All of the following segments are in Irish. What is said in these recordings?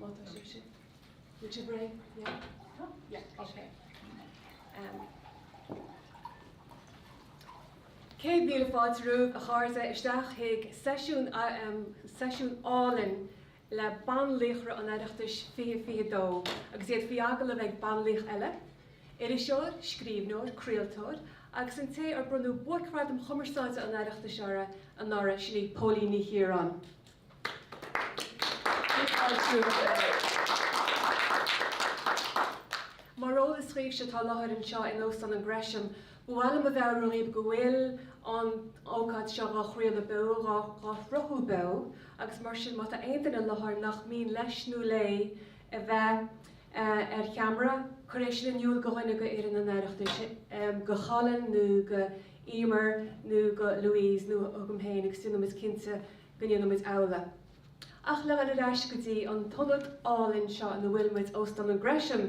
Má tá sibhse. Bhfuil sibh réidh? Yeah? Yeah, okay. Um, 100,000 fáilte romhaibh, a chairde, isteach chuig seisiún, um, seisiún álainn le banlaochra an Oireachtais 2022 agus iad faoi agallamh ag banlaoch eile, iriseoir, scríbhneoir, craoltóir agus an té ar bronnadh Buaicghradam Chumarsáide an Oireachtais uirthi anuraidh, sin í Póilín Ní Chiaráin. Mar eolas dhaoibhse atá i láthair anseo in Óstán an Gresham, ba mhaith liom a mheabhrú dhaoibh go bhfuil an ócáid seo dhá chraoladh beo, dhá shruthú beo, agus mar sin má tá aon duine i láthair nach mian leis nó léi a bheith ar cheamara, cuir é sin in iúl go dhuine de fhoireann an Oireachtais, go Colin nó go Emer nó go Louise nó chugam féin agus déanfaimid cinnte go ndéanfaimid amhlaidh. Ach le dhul ar ais go dtí an t-ionad álainn seo ina bhfuil muid, Óstán an Gresham.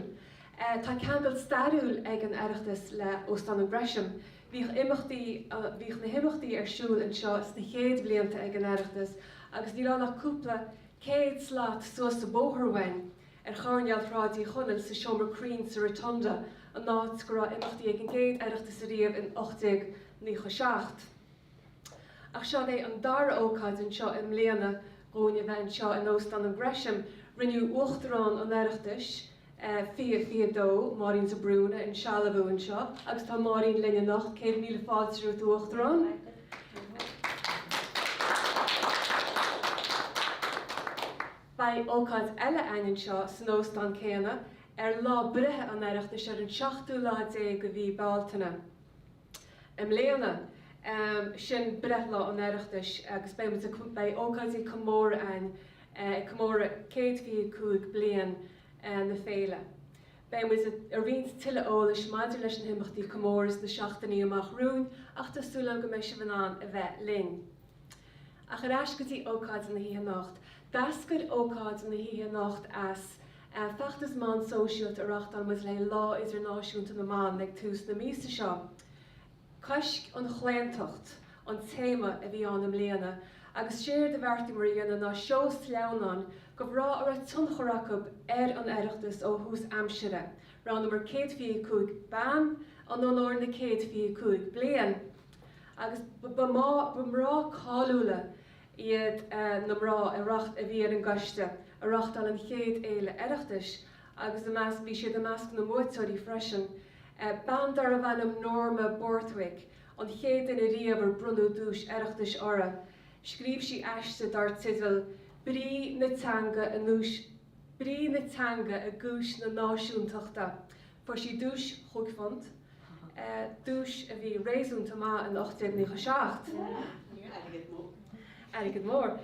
Tá ceangal stairiúil ag an Oireachtas le Óstán an Gresham. Bhíodh imeachtaí, bhíodh na himeachtaí ar siúl anseo sna chéad bhlianta ag an Oireachtas agus ní raibh ach cúpla céad slat suas an bóthar uainn, ar choirnéal Shráid Uí Chonaill sa Seomra Cruinn sa Rotunda, an áit go raibh imeachtaí ag an gcéad Oireachtas ariamh in 1897. Ach seo é an dara ócáid anseo i mbliana dhúinn a bheith anseo in Óstán an Gresham. Rinneadh Uachtarán an Oireachtais 2022, Máirín de Brún, a insealbhú anseo agus tá Máirín linn anocht. 100,000 fáilte romhat, a Uachtarán. Beidh ócáid eile againn anseo san óstán céanna ar lá breithe an Oireachtais ar an seachtú lá déag de mhí Bealtaine. I mbliana, sin breithlá an Oireachtais agus beidh muid ag, beidh ócáidí comóradh againn ag comóradh 125 bliain na féile. Beidh muid ag roinnt tuilleadh eolais maidir leis na himeachtaí comóradh sna seachtainí amach romhainn ach tá súil agam go mbeidh sibh in ann a bheith linn. Ach ar ais go dtí ócáid na hoíche anocht. D'eascair ócáid na hoíche anocht as feachtas meán sóisialta a reáchtáil muid le haghaidh Lá Idirnáisiúnta na mBan ag tús na míosa seo. Coisc an chlaontacht an téama a bhí ann i mbliana agus séard a bheartaíomar a dhéanamh ná seó sleamhnáin de mhná a raibh tionchar acu ar an Oireachtas ó thús aimsire. Roghnaíomar 125 bean in onóir na 125 bliain agus ba mná cáiliúla iad na mná a a bhí ar an gcoiste a reáchtáil an chéad fhéile Oireachtais agus i measc bhí siad i measc na mbuaiteoirí freisin. Bean darbh ainm Norma Borthwick an chéad duine riamh ar bronnadh duais Oireachtais uirthi. Scríobh sí aiste dar teideal 'Brí na Teanga i nDúis Brí na Teanga i gCúis na Náisiúntachta'. Fuair sí duais chúig phunt. duais a bhí réasúnta maith in 1897. Airgead mór. Airgead mór.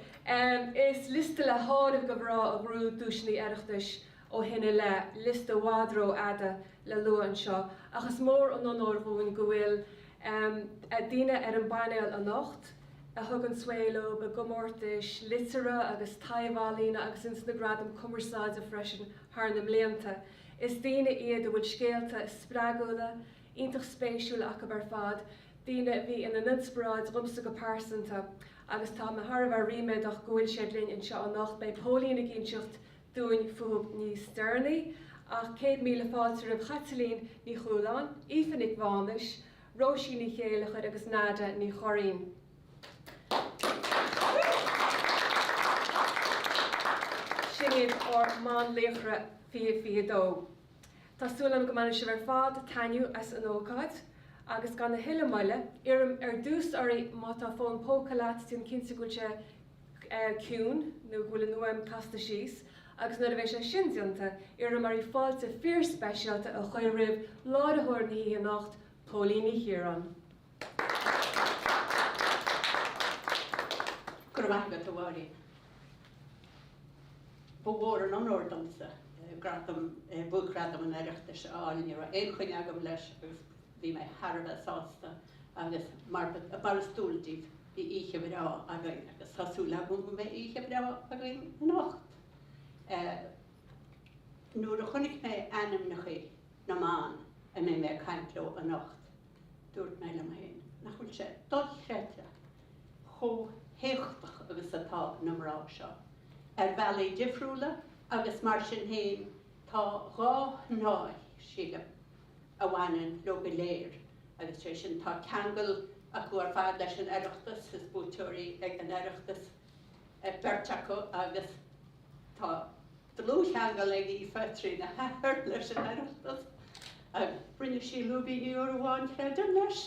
Is liosta le háireamh de mhná a ghnóthaigh duaiseanna Oireachtais ó shin i leith, liosta i bhfad rófhada le lua anseo, ach is mór an onóir dhúinn go bhfuil daoine ar an bpainéal anocht a thug an svae leo i gcomórtais liteartha agus taibh-ealaíne agus ins na gradaim cumarsáide freisin thar na mblianta. Is daoine iad a bhfuil scéalta spreagúla, iontach spéisiúil acu ar fad, daoine a bhí ina n-inspioráid dhomsa go pearsanta agus tá mé thar a bheith ríméadach go bhfuil siad linn anseo anocht. Beidh Póilín ag inseacht dúinn fúthu níos deireanaí, ach 100,000 fáilte roimh Chaitlín Ní Chualáin, Aoife Nic Mhánais, Róisín Ní Chéilleachair agus Nada Ní Churraoin. Sin iad ár mbanlaochra 2022. Tá súil agam go mbainfidh sibh ar fad taitneamh as an ócáid agus gan a thuilleadh moille, iarraim ar dtús oraibh má tá fón póca leat déan cinnte go bhfuil sé ciúin nó go bhfuil an fhuaim casta síos agus nuair a bheidh sé sin déanta, iarraim oraibh fáilte fíorspeisialta a chur roimh láithreoir na hoíche anocht, Póilín Ní Chiaráin. Go raibh maith agat, a Mháirín. Ba mhór an onóir domsa gradam, Buaicghradam an Oireachtais a fháil. Ní raibh aon choinne agam leis agus bhí mé thar a bheith sásta agus mar mar is dual daoibh, bhí oíche bhreá againn agus tá súil agam go mbeidh oíche bhreá againn anocht. Nuair a chonaic mé ainmneacha na mban a mbeidh mé ag caint leo anocht, Dúirt mé liom féin, nach bhfuil sé dochreidte chomh héachtach agus atá na mná seo, ar bhealaí difriúla. Agus mar sin féin, tá dha shnáith, sílim, a bhaineann leo go léir, agus sé sin, tá ceangal acu ar fad leis an Oireachtas, is buaiteoirí ag an Oireachtas beirt acu, agus tá dlúthcheangal ag Aoife trína hathair leis an Oireachtas. Rinne sí lúibíní uair amháin, creidim, leis.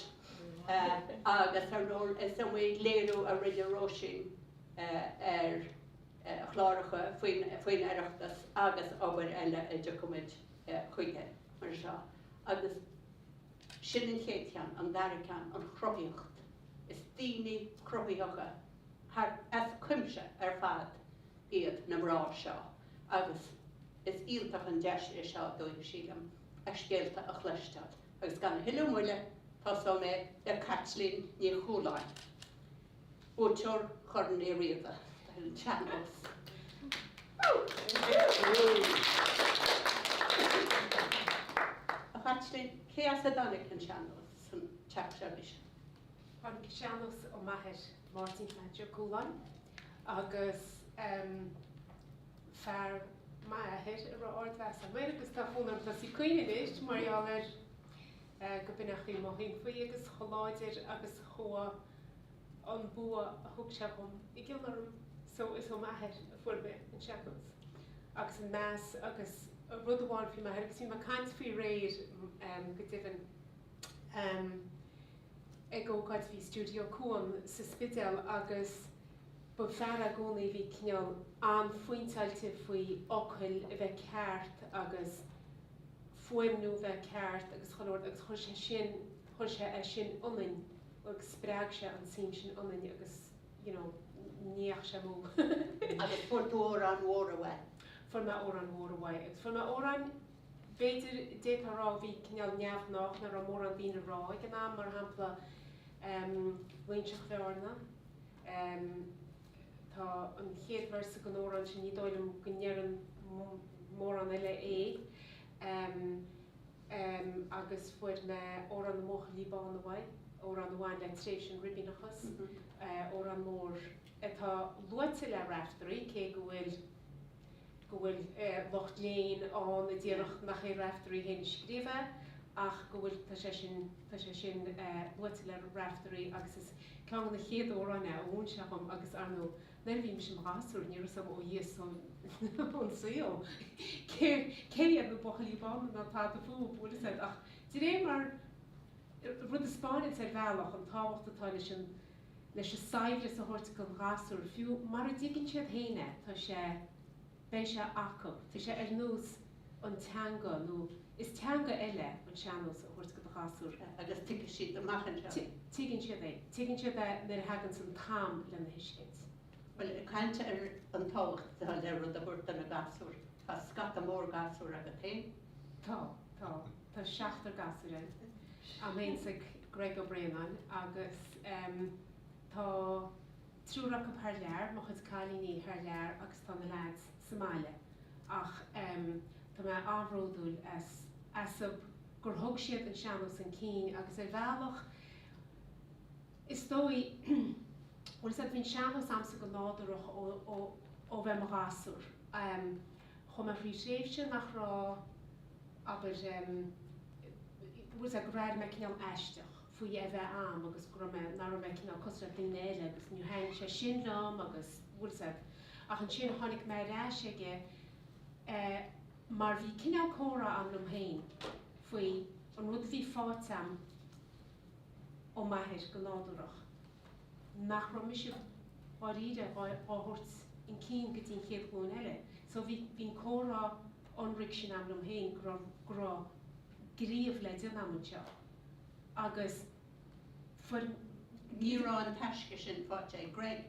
Agus ar ndóigh, is iomaí léiriú a rinne Róisín ar chláracha faoin Oireachtas agus obair eile a dtiocfaimid chuige mar seo. Agus sin an chéad cheann. An dara ceann, an chruthaíocht. Is daoine cruthaitheacha thar as cuimse ar fad iad na mná seo agus is iontach an deis é seo dúinn, sílim, a scéalta a chloisteáil. Agus gan a thuilleadh moille, tosóidh mé le Caitlín Ní Chualáin. Buaiteoir Chorn Uí Riada ar an tsean-nós. A Chaitlín, cé as a dtáinig an sean-nós san teach seo agaibhse? Tháinig an sean-nós ó m'athair, Máirtín Pheaits Ó Cualáin, agus fear m'athair a raibh ardmheas agam air agus tá fonn orm tosaí ag caoineadh anois mar gheall air go b'in é an chaoi a mothaím faoi agus chomh láidir agus chomh an bua a thug sé dhom i gcion orm so is ó m'athair a fuair mé an sean-nós agus an meas agus rud amháin faoi m'athair agus bhí mé ag caint faoi aréir go deimhin ag ócáid a bhí i Stiúideo Cuan sa Spidéal agus ba fear é i gcónaí a bhí cineál an-phointeáilte faoi fhocail a bheith ceart agus fuaimniú a bheith ceart agus chuile rud agus chuir sé sin chuir sé é sin ionainn agus spreag sé an tsuim sin ionainn agus you know ní dheachaigh sé amú. Agus fuair tú amhráin mhóra uaidh? Fuair mé amhráin mhóra uaidh agus fuair mé amhráin b'fhéidir d'fhéadfá a rá a bhí cineál neamhghnách nach raibh mórán daoine a rá ag an am mar shampla ehm Loinseach Bhearna ehm tá an chéad véarsa den amhrán sin ní dóigh liom go ndeireann mórán eile é ehm Em agus fuair mé Amhrán na mBuachaillí Bána uaidh, amhrán a bhain le tréimhse an Ribíneachas, amhrán mór atá luaite le Raiftearaí, cé go bhfuil go bhfuil lucht léinn ann a déarfadh nach é Raiftearaí féin a scríobh é, ach go bhfuil, tá sé sin, tá sé sin luaite le Raiftearaí agus is ceann de na chéad amhráin é a mhúin sé dhom agus ar ndóigh Nuair a bhí mise i mo ghasúr, ní raibh 's agam ó Dhia 's ón saol cé cé hiad na buachaillí bána ná tada fúthu, bhfuil 'fhios a'd, ach de réir mar, rud a 'spáineanns ar bhealach an tábhacht atá leis an leis an saibhreas a thabhairt don ghasúr, fiú mara dtuigeann siad féin é, tá sé, beidh sé acu, tá sé ar nós an teanga nó is teanga eile an sean-nós a thabhairt do do ghasúr. Agus tuigfidh siad amach anseo. Tuigeann siad é. Tuigeann siad é nuair a thaganns an t-am lena thuiscint. Bhuel, ag caint ar an tábhacht atá le rud a thabhairt do na gasúir, tá scata mór gasúr agat féin. Tá, tá. Tá seachtar gasúr a'm. A'm féin 's ag Greg Ó Braonáin agus tá triúr acu thar lear, mo chuid cailíní thar lear agus tá na leaids sa mbaile. Ach tá mé an-bhródúil as astu gur thug siad an sean-nós chun cinn agus ar bhealach is dóigh, bhfuil 'fhios a'd, bhí an sean-nós a'msa go nádúrach ó ó ó bheith mo ghasúr. Chuaigh mé thrí thréimhse nach raibh, abair, bhfuil 'fhios a'd, gur airigh mé cineál aisteach faoi é a bheith a'm agus go raibh mé, nach raibh mé cineál cosúil le daoine eile agus níor thaitin sé sin liom agus bhfuil 'fhios a'd. Ach ansin tháinig mé ar ais aige mar bhí cineál comhrá a'm liom féin faoi an rud a bhí faighte a'm ó m'athair go nádúrach, nach raibh mise dháiríre dhá thabhairt chun cinn go dtí an chéad ghlúin eile. So bhí bhí an comhrá ionraic sin a'm liom féin go raibh go raibh gníomh le déanamh a'm anseo agus fuair Ní raibh an taisce sin faighte ag Greg.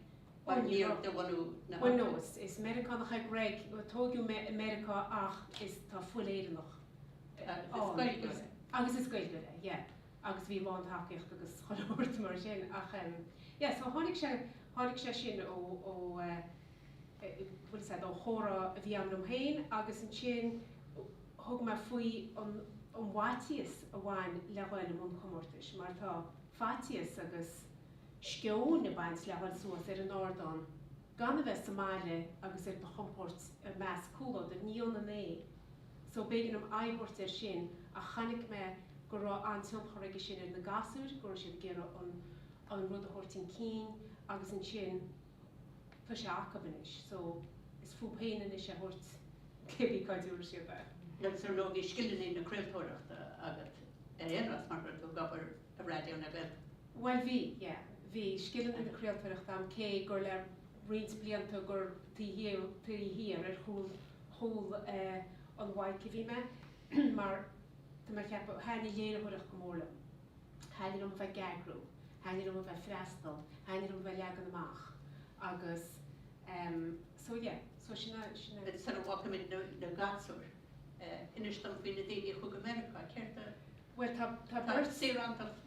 Mar níor de bhunú na Bhuel no, is Meiriceánach é Greg, tóigeadh é i Meiriceá ach is tá fuil Éireannach ann. Agus is Gaeilgeoir é. Agus is Gaeilgeoir é, yeah. Agus bhí lán tacaíocht agus chuile shórt mar sin ach em yeah so tháinig sé, tháinig sé sin ó, ó eh bhfuil 'fhios a'd, ó chomhrá a bhí a'm liom féin agus ansin thug mé faoi an an bhfaitíos a bhain le dhul i mbun comórtais mar tá faitíos agus sceoin ag baint le dhul suas ar an ardán. Gan a bheith sa mbaile agus ar do chompord i measc comhluadair, ní ionann é. So b'éigean dom aghaidh a thabhairt air sin ach chonaic mé go raibh an-tionchar aige sin ar na gasúir, go raibh siad ag iarraidh an an rud a thabhairt chun cinn agus ansin tá sé acu anois so is fúthu féin anois é a thabhairt cébí cá dtabharfaidh siad é. Agus ar ndóigh bhí scileanna na craoltóireachta agat ar aon nós mar go raibh tú ag obair i Raidió na Gaeltachta. Bhuel bhí, yeah. Bhí scileanna na craoltóireachta agam cé gur le roinnt blianta gur taobh thiar ar chúl chúl an mhaidhc a bhí mé mar tá mé ag ceapadh, thaitnigh léiritheoireacht go mór liom. Thaitnigh liom a bheith ag eagrú, thaitnigh liom a bheith ag freastal, thaitnigh liom a bheith ag leagan amach agus so yeah, so sin é, sin é. Sula bhfágfaimid na gasúir, inis dom faoi na daoine a chuaigh go Meiriceá, céard a. Bhuel tá, tá beirt. Saorántacht.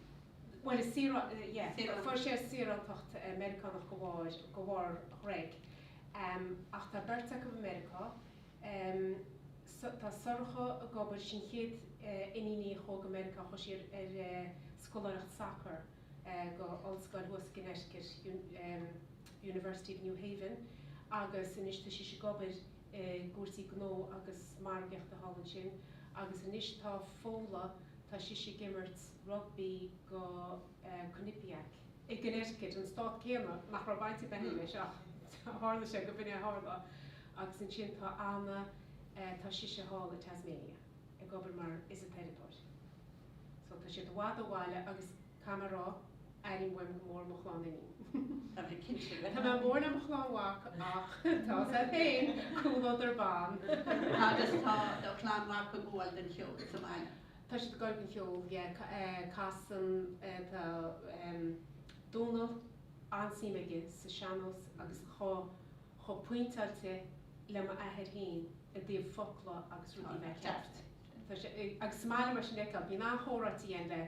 Bhuel is saorá, yeah, fuair sé saorántacht Meiriceánach de bharr, de bharr Ghreg. Ach tá beirt acu i Meiriceá. Tá Sorcha ag obair, sin chéad iníon í a chuaigh go Meiriceá, chuaigh sí ar scoláireacht sacair go ollscoil thuas i gConnecticut, University of New Haven, agus anois tá sise ag obair i gcúrsaí gnó agus margaíochta thall ansin. Agus anois tá Fódhla, tá sise ag imirt rugbaí go Quinnipiac i gConnecticut, an stát céanna nach raibh baint ar bith aici leis ach tharla sé go b'in é a tharla. Agus ansin tá Anna, tá sise thall i Tasmania ag obair mar fhisiteiripeoir. So tá siad i bhfad ó bhaile agus caithfidh mé a rá, airím uaim go mór mo chlann iníon. Tá mé cinnte. Tá mé mór le mo chlann mhac ach tá a fhios agat féin, comhluadar ban. Agus tá do chlann mhac ag gabháil don cheol sa mbaile. Tá siad ag gabháil don cheol, yeah. Casann, tá Dónal an-suim aige sa sean-nós agus chomh, chomh pointeáilte le m'athair féin i dtaobh focla agus rudaí a bheith ceart. Tá sé, agus is maith liom é sin a fheiceáil, bíonn an-chomhráití againn le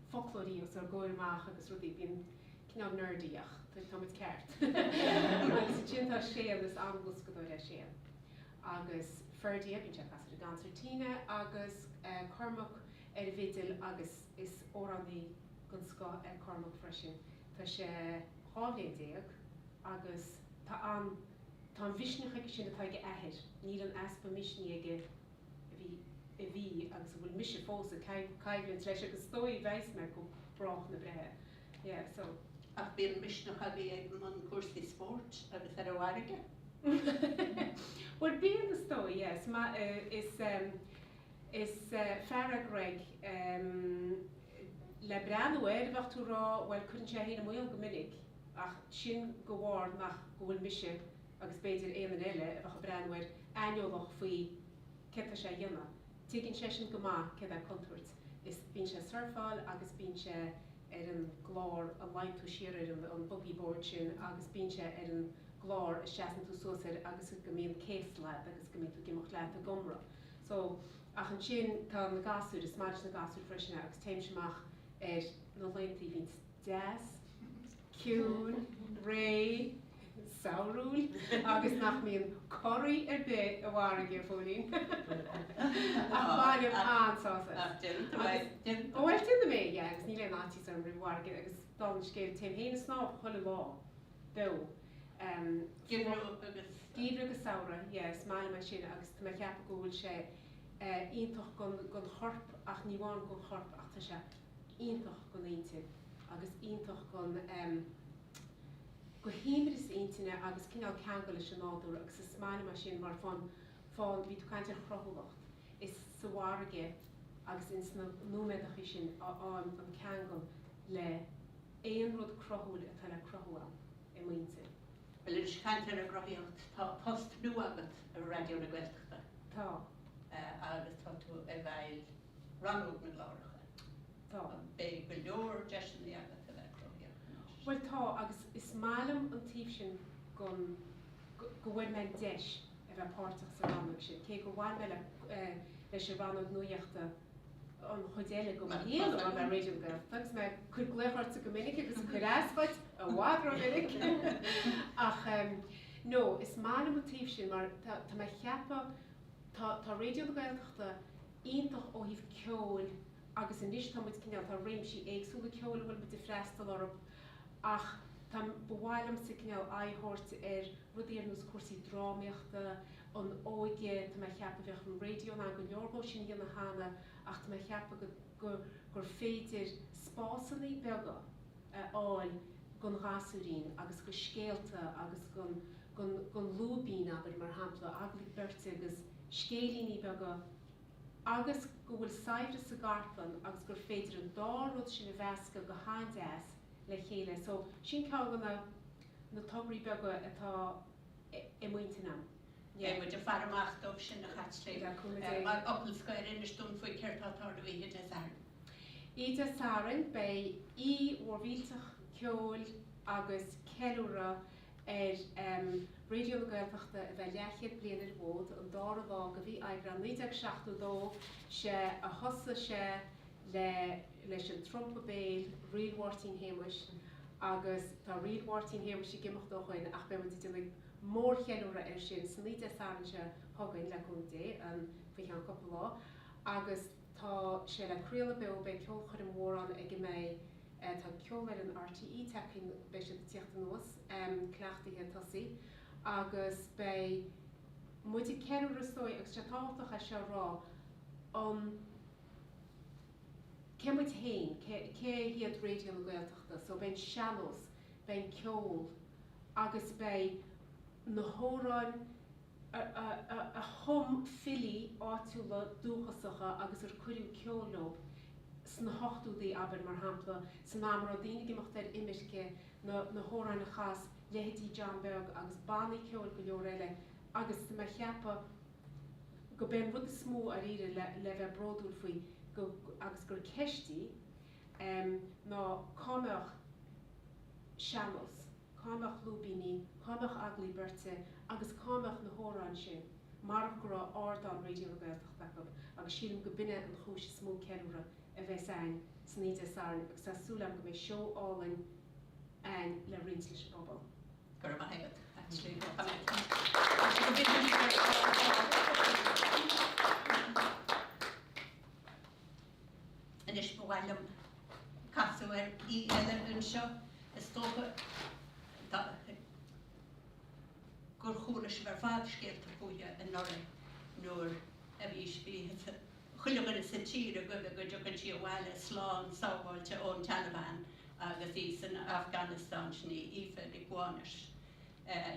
foclóirí os ár gcomhair amach agus rudaí, bíonn cineál nerdy ach tá muid ceart. Agus ansin tá Séan, is an-bhoscadóir é Séan. Agus Ferdia, bíonn sé ag casadh ar an gconcertina, agus Cormac ar an bhfidil agus is amhránaí den scoth é Cormac freisin. Tá sé 12 bhliain agus tá an, tá an mhisneach aige sin atá ag a athair, níl an easpa misnigh aige a bhí, a bhí agus a bhfuil mise fós ag coimhlint leis agus is dóigh a bheas mé go brách na breithe. Yeah, so. Ach bíonn misneach agaibh i mbun cúrsaí spóirt agus ar an bhfarraige? Bhuel, bíonn is dóigh, yeah. Is maith, is, is fear é Greg le breathnú air, bheadh tú ag rá, bhuel, cuireann sé é féin i mbaol go minic, ach sin de bharr nach, go bhfuil mise agus b'fhéidir aon duine eile a bheadh ag breathnú air aineolach faoi céard tá sé a dhéanamh. Tuigeann seisean go maith céard é contúirt. Is, bíonn sé ag surfáil agus bíonn sé ar an gclár a luíonn tú siar air, an boogie board sin, agus bíonn sé ar an gclár a seasann tú suas air agus go mbíonn céasla agat agus go mbíonn tú ag imeacht leat i gcumra. So, ach ansin tá na gasúir, is maith leis na gasúir freisin é agus téimse amach ar na laethanta a bhíonns deas, ciúin, réidh, samhrúil agus nach mbíonn corraí ar bith i bhfarraige, a Phóilín. Ach bainim an-sásamh as. Ach déanann tú é, déanann tú é. Bhuel, déanaim é, yeah, agus níl aon fhaitíos orm roimh an bhfarraige agus dála an scéil, téim féin ag snámh chuile lá, beo. Geimhreadh agus. Geimhreadh agus samhradh, yeah, is maith liom é sin agus tá mé ag ceapadh go bhfuil sé iontach don chorp ach ní amháin don chorp ach tá sé iontach don intinn agus iontach don go himreas intinne agus cineál ceangal leis an nádúr agus is maith liom é sin mar fán, fán, bhí tú ag caint ar chruthúlacht, is sa bhfarraige agus ins na nóiméadachaí sin a fhaighim an ceangal le aon rud cruthúil atá le cruthú ann i m'intinn. Bhuel anois, caint ar an gcruthaíocht, tá post nua agat i Raidió na Gaeltachta. Tá. Agus tá tú i bhfeighil rannóg na gcláracha. Tá. Beidh go leor deiseanna agat a bheith cruthaitheach anois. Bhuel tá, agus is maith liom an taobh sin gon, go bhfuair mé an deis a bheith páirteach sa rannóg sin, cé gur bhain mé le, leis an rannóg nuaíochta an chuid eile de mo shaol, a bheith Raidió na Gaeltachta, agus mé ag cur glaoch ortsa go minic agus ag cur as dhuit i bhfad rómhinic. Ach no, is maith liom an taobh sin mar tá, tá mé ag ceapadh, tá, tá Raidió na Gaeltachta iontach ó thaobh ceoil agus anois tá muid cineál, tá réimsí éagsúla ceoil a bhfuil muid ag freastal orthu ach. Tá, ba mhaith liomsa cineál aghaidh a thabhairt ar rudaí ar nós cúrsaí drámaíochta, an óige, tá mé a cheapadh, bheadh an raidió in ann go leor dhó sin a dhéanamh cheana ach tá mé a cheapadh go, go, gur féidir spásannaí beaga a fháil gon ghasúirín agus go scéalta agus gon, gon, gon lúibín, abair, mar shampla, agallaimh beirte agus scéilíní beaga agus go bhfuil saibhreas sa gcartlann agus gur féidir an dá rud sin a mheascadh go han-deas le chéile. So, sin ceann de na na tograí beaga atá i m'intinn a'm. Yeah. Beidh muid ag faire amach dóibh sin, a Chaitlín. Le cúnamh Dé. Mar fhocal scoir, inis dúinn faoi céard tá ag tarlú oíche Dé Sathairn. Oíche Dé Sathairn, beidh oíche mhór mhillteach ceoil agus ceiliúradh ar Raidió na Gaeltachta a bheith leathchéad bliain ar an bhfód, an dara lá de mhí Aibreán 1972 sea a thosaigh sé le leis an trumpa béil, Ríl Mháirtín Shéamuis, agus tá Ríl Mháirtín Shéamuis ag imeacht ó shoin ach beidh muid ag déanamh mórcheiliúradh air sin san oíche Dé Sathairn seo chugainn, le cúnamh Dé, faoi cheann cúpla lá, agus tá sé le craoladh beo, beidh ceolchoirm mhór ann ag a mbeidh. Tá ceolfhoireann RTÉ tagtha, beidh siad ag tíocht anuas, cleachtaithe ag tosaí agus beidh muid ag ceiliúradh is dóigh agus sé tábhachtach é seo a rá, an, cé muid féin, cé, cé hiad Raidió na Gaeltachta, so beidh an sean-nós, beidh an ceol agus beidh na hamhráin a chum filí áitiúla dúchasacha agus ar cuireadh ceol leo sna hochtóidí, abair, mar shampla, san am a raibh daoine ag imeacht ar imirce, na na hamhráin a chas leithéidí John Beag agus bannaí ceoil go leor eile agus tá mé a cheapadh go b'é an rud is mó dáiríre le le bheith bródúil faoi go agus gur ceist í ná cá mbeadh sean-nós. Cá mbeadh lúibíní, cá mbeadh agallaimh beirte agus cá mbeadh na hamhráin sin marach go raibh ardán Raidió na Gaeltachta acu agus sílim go b'in é an chúis is mó ceiliúradh a bheas a'ainn san oíche Dé Sathairn agus tá súil a'm go mbeidh seó álainn a'ainn le roinnt leis an bpobal. Go raibh maith agat, Caitlín. Anois ba mhaith liom casadh ar aoi eile anseo. Is dócha gur chuala sibh ar fad scéalta fúithi anuraidh nuair a bhí sí, bhí chuile dhuine sa tír ag guí go dtiocfadh sí abhaile slán sábháilte ón Taliban agus í san Afganastáin, sin í Aoife Nic Mhánais.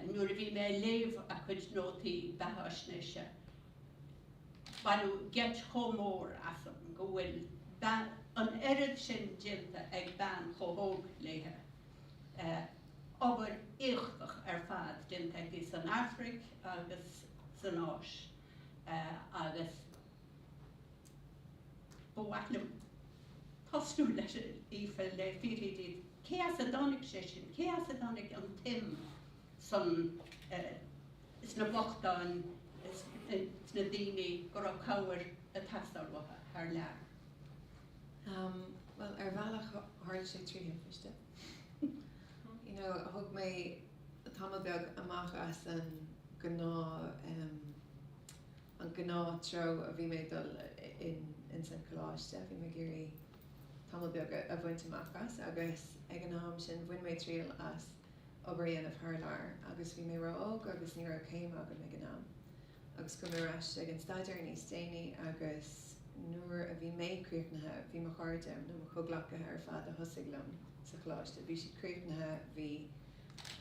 Nuair a bhí mé ag léamh a cuid nótaí beathaisnéise, Baineadh geit chomh mór asam go bhfuil an oiread sin déanta ag bean chomh hóg léithe. Obair éachtach ar fad déanta aici san Afraic agus san Áis agus ba mhaith liom tosnú leis Aoife le fiafraí díot cé as a dtáinig sé sin, cé as a dtáinig an tsuim san sna bochtáin, sna daoine go raibh cabhair ag teastáil uathu thar lear. Bhuel, ar bhealach tharla sé trí thimpiste. You know, thug mé tamall beag amach as an gnáth, an gnáth treo a bhí mé ag dul in ins an choláiste, bhí mé ag iarraidh tamall beag a bhaint amach as agus ag an am sin bhain mé triail as obair a dhéanamh thar lear agus bhí mé ró-óg agus ní raibh céim agam ag an am agus chuaigh mé ar ais ag an staidéar níos déanaí agus nuair a bhí mé críochnaithe bhí mo chairde nó mo chomhghleacaithe ar fad a thosaigh liom sa choláiste bhí siad críochnaithe bhí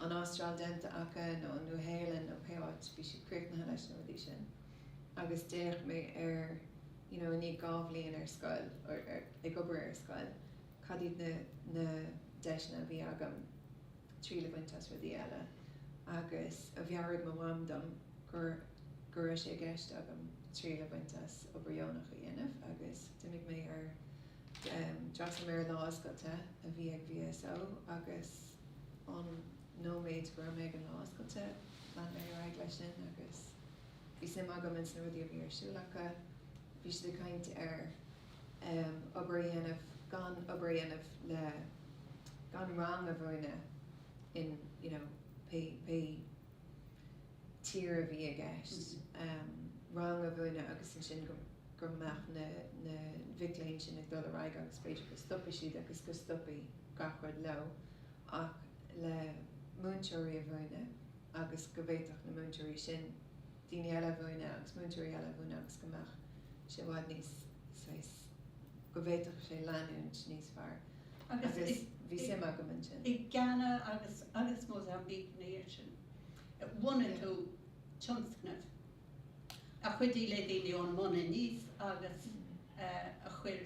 an Astráil déanta acu nó an Nua-Shéalainn nó pé áit bhí siad críochnaithe leis na rudaí sin agus d'fhéach mé ar you know i ndiaidh 2 bhliain ar scoil ag obair ar scoil cad iad na na deiseanna a bhí agam triail a bhaint as rudaí eile agus mheabhraigh mo mham dom gur go raibh sé i gceist agam triail a bhaint as obair dheonach a dhéanamh agus d'imigh mé ar d'fhreastail mé ar lá oscailte a bhí ag VSO agus ón nóiméad go raibh mé ag an lá oscailte lean mé ar aghaidh leis sin agus bhí suim agam ins na rudaí a bhí ar siúl acu. Bhí siad ag caint ar. obair a dhéanamh gan obair a dhéanamh le gan rang a mhúineadh in you know pé pé tír a bhí i gceist rang a mhúineadh agus ansin go go mbeadh na na mhic léinn sin ag dul ar aghaidh agus b'fhéidir go stopfaidh siad agus go stopfaidh gach rud leo ach. le múinteoirí a mhúineadh agus go bhféadfadh na múinteoirí sin daoine eile a mhúineadh agus múinteoirí eile a mhúineadh agus go mbeadh sé i bhfad níos saghas go bhféadfadh sé leanúint níos fearr. Agus bhí suim agam ansin. I Ghana agus agus Mozambique ina dhiaidh sin, bhunaigh tú tionscnamh a chuidigh le daoine ón mbun aníos agus a chuir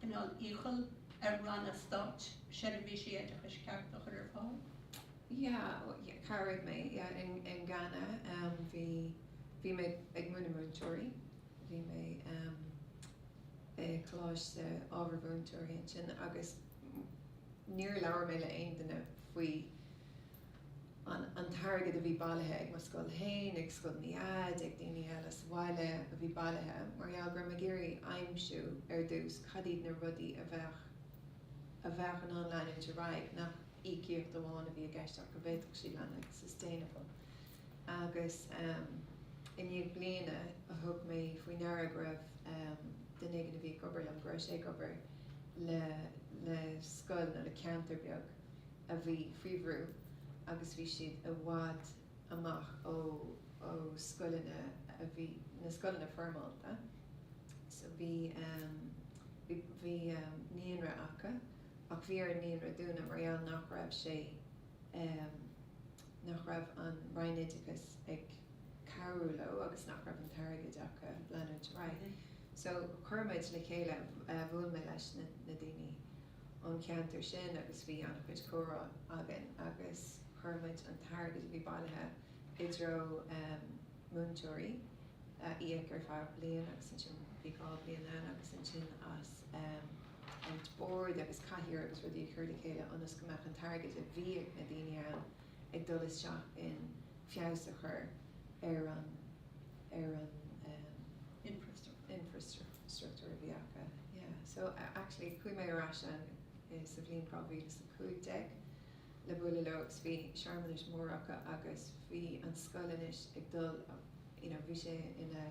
cineál iachall ar ranna stáit seirbhísí oideachais cearta a chur ar fáil. Yeah, chabhraigh mé, yeah, in Ghana bhí, bhí mé ag múineadh múinteoirí, bhí mé i coláiste ábhar mhúinteoirí ansin agus níor labhair mé le aon duine faoi an t-airgead a bhí bailithe ag mo scoil féin, ag Scoil Nead, ag daoine eile sa bhaile a bhí bailithe, mar gheall go raibh mé ag iarraidh aimsiú ar dtús cad iad na rudaí a bheadh, a bheadh in ann leanúint ar aghaidh, nach íocaíocht amháin a bhí i gceist ach go bhféadfadh siad leanúint sustainable. Agus i ndiaidh bliana thug mé faoi ndeara go raibh duine éigin a bhí ag obair liom, go raibh sé ag obair le, le scoil nó le ceantar beag, a bhí faoi bhrú agus bhí siad i bhfad amach ó ó scoileanna a bhí, na scoileanna foirmeálta. So bhí bhí bhí naíonra acu ach bhí ar an naíonra dúnadh mar gheall nach raibh sé nach raibh an Roinn Oideachais ag cabhrú leo agus nach raibh an t-airgead acu leanúint ar aghaidh. So chuir muid le chéile, bhuail mé leis na na daoine ón cheantar sin agus bhí an-chuid comhrá againn agus chuir muid an t-airgead a bhí bailithe i dtreo múinteoirí a íoc ar feadh bliain agus ansin bhí 2 bhliain ann agus ansin as an bord agus cathaoir agus rudaí a chur le chéile ionas go mbeadh an t-airgead a bhí ag na daoine ann ag dul isteach in feabhas a chur ar an ar an infrastruchtúr a bhí acu. Yeah. So actually chuaigh mé ar ais ann sa bhliain 2015 le bualadh leo agus bhí searmanas mór acu agus bhí an scoil anois ag dul you know bhí sé ina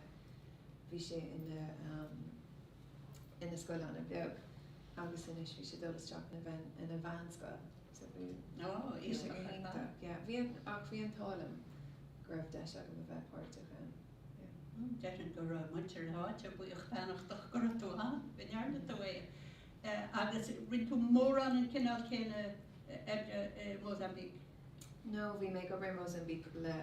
bhí sé ina um, ina scoil an-bheag agus anois bhí sé dul isteach ina bhean ina mheánscoil. So bhí Oh, bhí sé go hiontach. Yeah. Bhí an ach bhí an t-ádh liom go raibh deis agam a bheith páirteach ann. Déarfainn go raibh muintir na háite buíoch beannachtach go raibh tú ann, go ndearna tú é. Agus rinne tú mórán an cineál céanna oibre i Mozambique? No, bhí mé ag obair i Mozambique le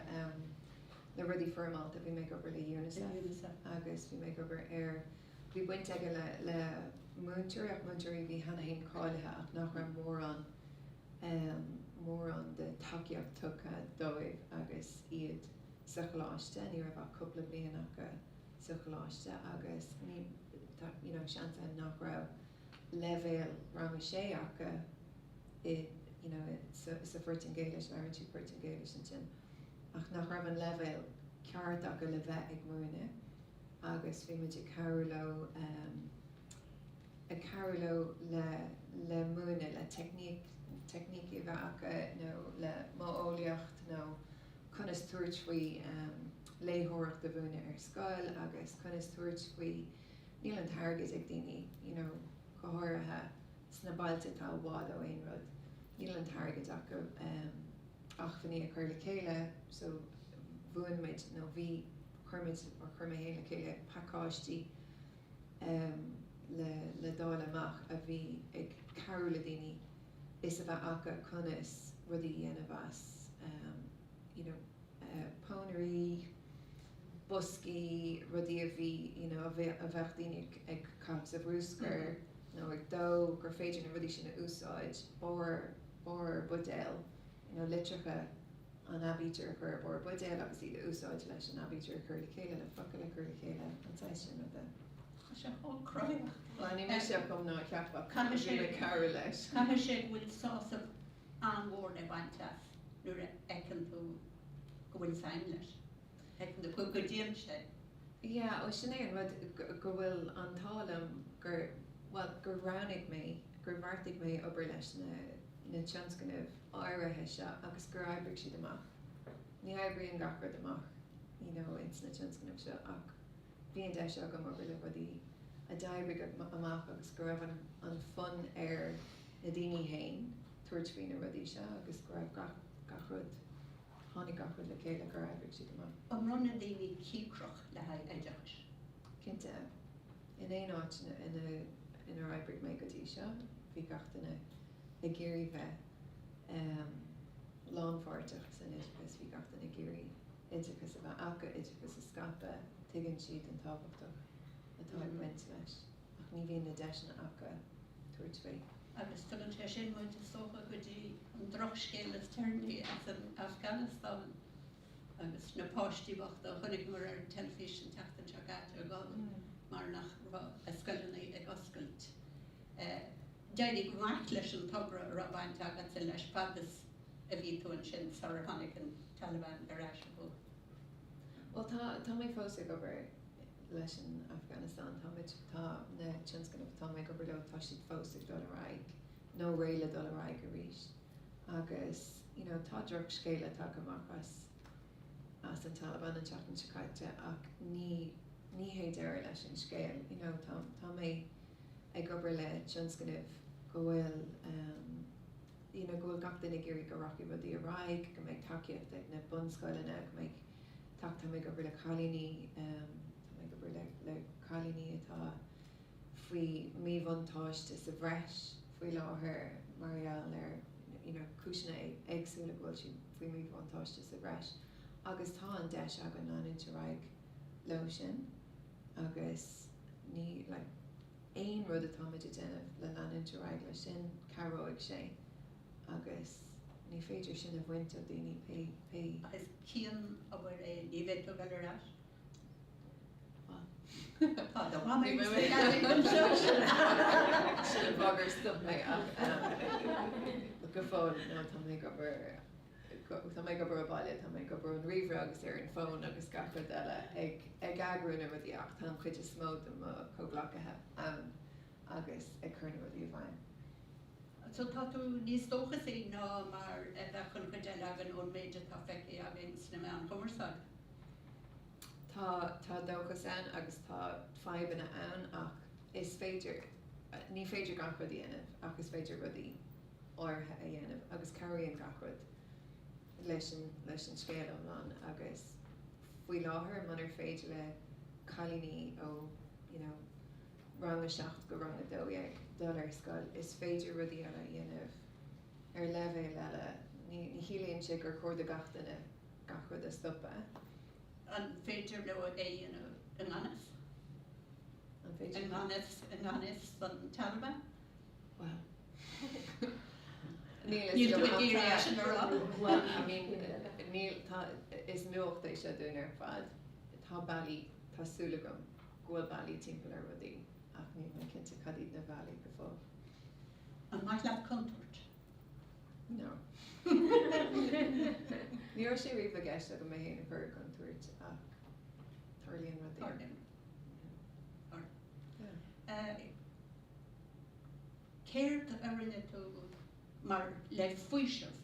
le rudaí foirmeálta, bhí mé ag obair le UNICEF agus bhí mé ag obair ar, bhí baint aige le le múinteoirí ach múinteoirí a bhí cheana féin cáilithe ach nach raibh mórán mórán de tacaíocht tugtha dóibh agus iad sa choláiste, ní raibh ach cúpla bliain acu sa choláiste agus ní, tá, you know, seans ann nach raibh leibhéal rang a sé acu i, you know, sa, sa Phortaingéilis, labhrann siad Portaingéilis ansin, ach nach raibh an leibhéal ceart acu le bheith ag múineadh agus bhí muid ag cabhrú leo, em, ag cabhrú leo le, le múineadh, le teicníc, teicnící a bheith acu nó le modheolaíocht nó conas tabhairt faoi léitheoireacht a mhúineadh ar scoil agus conas tabhairt faoi, níl an t-airgead ag daoine, you know, go háirithe sna bailte atá i bhfad ó aon rud, níl an t-airgead acu acmhainní a chur le chéile so mhúin muid nó bhí, chuir muid, or chuir mé féin le chéile pacáistí le le dáileadh amach a bhí ag cabhrú le daoine fhios a bheith acu conas rudaí a dhéanamh as you know pónairí, boscaí, rudaí a bhí you know a bheadh daoine ag caitheamh sa bhrúscar nó ag dó, gur féidir na rudaí sin a úsáid, barr, barr buidéal, you know litreacha an aibítir a chur ar barr buidéil agus iad a úsáid leis an aibítir a chur le chéile, le focail a chur le chéile, an saghas sin ruda. Tá sé chomh cruthaitheach. Bhuel, ní mise a chum ná a cheap ach bhí mé ag cabhrú leis. Caithfidh sé go bhfuil sásamh an-mhór le baint as nuair a fheiceann tú go bhfuil feidhm leis. Feiceann tú go gcuidíonn sé. Yeah, ó sin é an rud, go bhfuil an t-ádh liom gur, bhuel, gur roghnaigh mé, gur bheartaigh mé obair leis na na tionscnaimh áirithe seo agus gur oibrigh siad amach. Ní oibríonn gach rud amach, you know, ins na tionscnaimh seo ach bhí an deis agam obair le rudaí a d'oibrigh amach agus go raibh an an fonn ar na daoine féin. tabhairt faoi na rudaí seo agus go raibh gach, gach rud, tháinig gach rud le chéile gur oibrigh siad go maith. An raibh na daoine cíocrach le haghaidh oideachais? Cinnte. In aon áit ina, inar oibrigh mé go dtí seo, bhí gach duine ag iarraidh bheith lánpháirteach san oideachas, bhí gach duine ag iarraidh oideachas a bheith acu, oideachas a scaipeadh, tuigeann siad an tábhachtach atá ag baint leis ach ní bhíonn na deiseanna acu tabhairt faoi. Agus tugann sé sin muid, is dócha, go dtí an drochscéal is deireanaí as an Afganastáin agus na páistí bochta a chonaiceamar ar an teilifís an tseachtain seo caite ag gol mar nach raibh a scoileanna ag oscailt. D'éirigh go maith leis an togra a raibh baint agatsa leis fad is a bhí tú ansin sular tháinig an Taliban ar ais i gcumhacht. Bhuel, tá, tá mé fós ag obair leis an Afganastáin. Tá muid, tá na tionscnaimh atá mé ag obair leo, tá siad fós ag dul ar aghaidh nó réidh le dul ar aghaidh arís. Agus, you know, tá drochscéala tagtha amach as, as an Taliban an tseachtain seo caite ach ní, ní hé deireadh leis an scéal. You know, tá, tá mé ag obair le tionscnaimh go bhfuil, you know, go bhfuil gach duine ag iarraidh go rachaidh rudaí ar aghaidh, go mbeidh tacaíocht ag na bunscoileanna, go mbeidh tac, tá mé ag obair le cailíní, tá mé ag obair le, le cailíní atá faoi míbhuntáiste sa bhreis faoi láthair mar gheall ar, you know, cúiseanna éagsúla go bhfuil siad faoi míbhuntáiste sa bhreis agus tá an deis againn leanúint ar aghaidh leo sin agus ní, like, aon rud atáimid a déanamh le leanúint ar aghaidh leis sin, cabhróidh sé agus ní féidir sin a bhaint ó daoine pé, pé. Ach is cian-obair é, ní bheidh tú ag dul ar ais? Bhuel. Tá do mhamaí sa leagan anseo. Sin an fáth gur stop mé ach go fóill, no, tá mé ag obair. Tá mé ag obair ó bhaile, tá mé ag obair ón ríomhaire agus ar an bhfón agus gach rud eile ag ag eagrú na rudaí ach tá an chuid is mó de mo chomhghleacaithe ann agus ag cur na rudaí i bhfeidhm. So tá tú níos dóchasaí ná mar a bheadh an chuid eile againn ón méid atá feicthe againn sna meáin chumarsáide? Tá, tá dóchas ann agus tá fadhbanna ann ach is féidir, ní féidir gach rud a dhéanamh ach is féidir rudaí áirithe a dhéanamh agus cabhraíonn gach rud leis an leis an scéal iomlán agus faoi láthair munar féidir le cailíní ó you know rang a 7 go rang a 12 dul ar scoil is féidir rudaí eile a dhéanamh ar leibhéal eile. Ní ní chiallaíonn sé gur chóir do gach duine gach rud a stopadh. An féidir leo é a dhéanamh i ngan fhios? An féidir? I ngan fhios i ngan fhios don Taliban? Bhuel, níl a fhios agam ach tá, bhuel, I mean, níl, tá, is nuacht é seo dúinn ar fad. Tá bealaí, tá súil agam go bhfuil bealaí timpeall ar rudaí ach níl mé cinnte cad iad na bealaí go fóill. An maith leat contúirt? No. Ní raibh sé riamh i gceist agam mé féin a chur i gcontúirt ach tarlaíonn rudaí. Tarlaíonn. Tarlaíonn. Céard a rinne tú mar le faoiseamh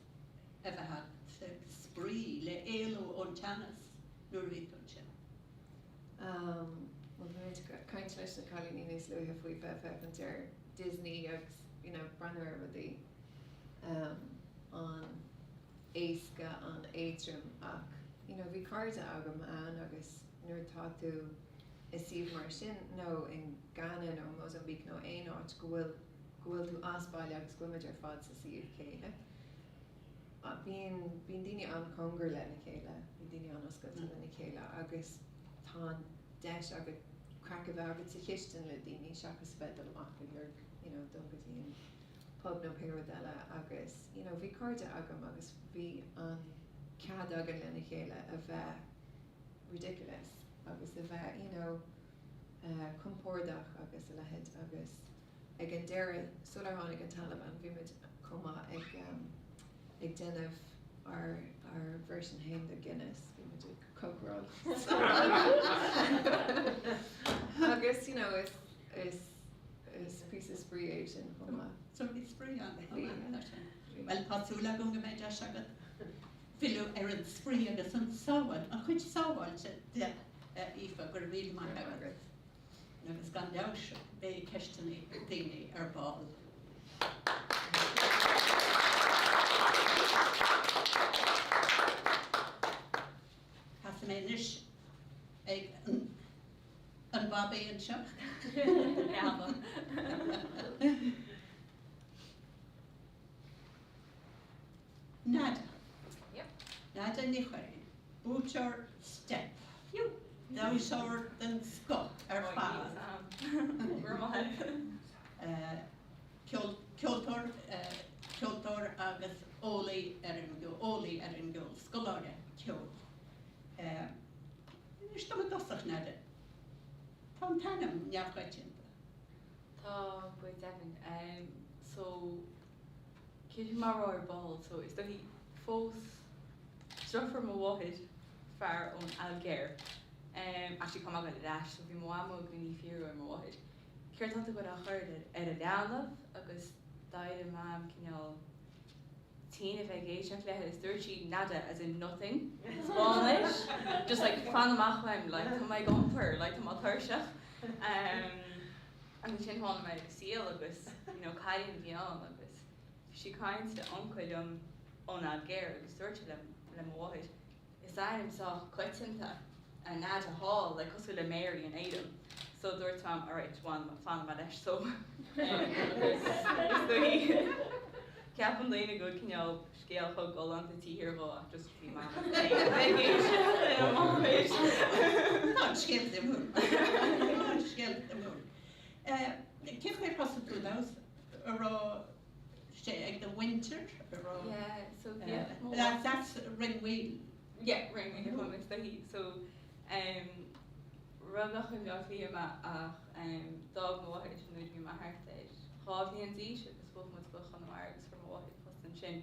a bheith agat, le spraoi, le éalú ón teannas nuair a bhí tú ansin? Bhuel, bhí mé ag caint leis na cailíní níos luaithe faoi bheith ag féachaint ar Disney agus you know breathnú ar rudaí an-éasca, an-éadrom ach you know bhí cairde agam ann agus nuair atá tú i suíomh mar sin nó in Ghana nó Mozambique nó aon áit go bhfuil go bhfuil tú as baile agus go bhfuil muid ar fad sa suíomh céanna. Bíonn bíonn daoine an-chóngar lena chéile, bíonn daoine an-oscailte lena chéile agus tá an deis agat craic a bheith agat sa chistin le daoine seachas a bheith dul amach ag lorg you know dul go dtí an pub nó pé rud eile agus you know bhí cairde agam agus bhí an cead againn lena chéile a bheith ridiculous agus a bheith you know compordach agus a leithéid agus ag an deireadh sular tháinig an Taliban bhí muid chomh maith ag ag déanamh ár ár version féin de Guinness, bhí muid ag cócaráil agus you know is is is píosa spraoi é sin chomh maith. So bhí spraoi ann chomh maith leis sin. Bhuel tá súil agam go mbeidh deis agat filleadh ar an spraoi agus an sábháil, an chuid sábháilte de, a Aoife, go raibh míle maith agat. Agus gan dabht beidh ceisteanna ag daoine ar ball. Casfaidh mé anois ag an babaí anseo. Nada. Nada Ní Churraoin, buaiteoir Steip. Damhsóir den scoth ar fad. Ceoltóir, ceoltóir agus eolaí ar an eolaí ar an gceol, scoláire ceoil. Inis dom i dtosach, Nada, tá an t-ainm neamhchoitianta. Tá, go deimhin. So, cífidh mé a rá ar ball, so is dóichí phós deirfiúr mo mháthair fear ón Ailgéir. Actually tá mé ag dul ar ais, so bhí mo mhamó i gcónaí ag fiafraí ar mo mháthair céard tá tú ag dul a chur ar an leanbh agus d'éirigh Mam cineál tinn a bheith ag éisteacht léi agus dúirt sí nada as in nothing Spáinnis just like fan amach uaim like tá mé ag iompar like tá mé tuirseach agus ansin tháinig mé ar an saol agus you know cailín a bhí ann agus bhí sí ag caint le uncail liom ón Ailgéir agus dúirt sé le le mo mháthair Is ainm sách coitianta é Nada thall, like cosúil le Mary in Éirinn. So dúirt Mam, alright, fanfaidh mé leis so. Agus is dóigh, ceapann daoine go bhfuil cineál scéal chomh galánta taobh thiar dhó ach just bhí Mam ag éisteacht lena máthair. Tá an scéal suimiúil. Tá an scéal suimiúil. Cén chaoi ar thosaigh tú ag damhsa? An raibh sé ag do mhuintir? An raibh. Yeah, so bhíodh mo. That's Rinn Mhaoil. Yeah, Rinn Mhaoil chomh is dóichí. So rugadh i mBleá Cliath mé ach d'fhág mo mháthair nuair a bhí mé thart ar 2 bhliain d'aois agus bhog muid go Conamara agus fuair mo mháthair post ansin.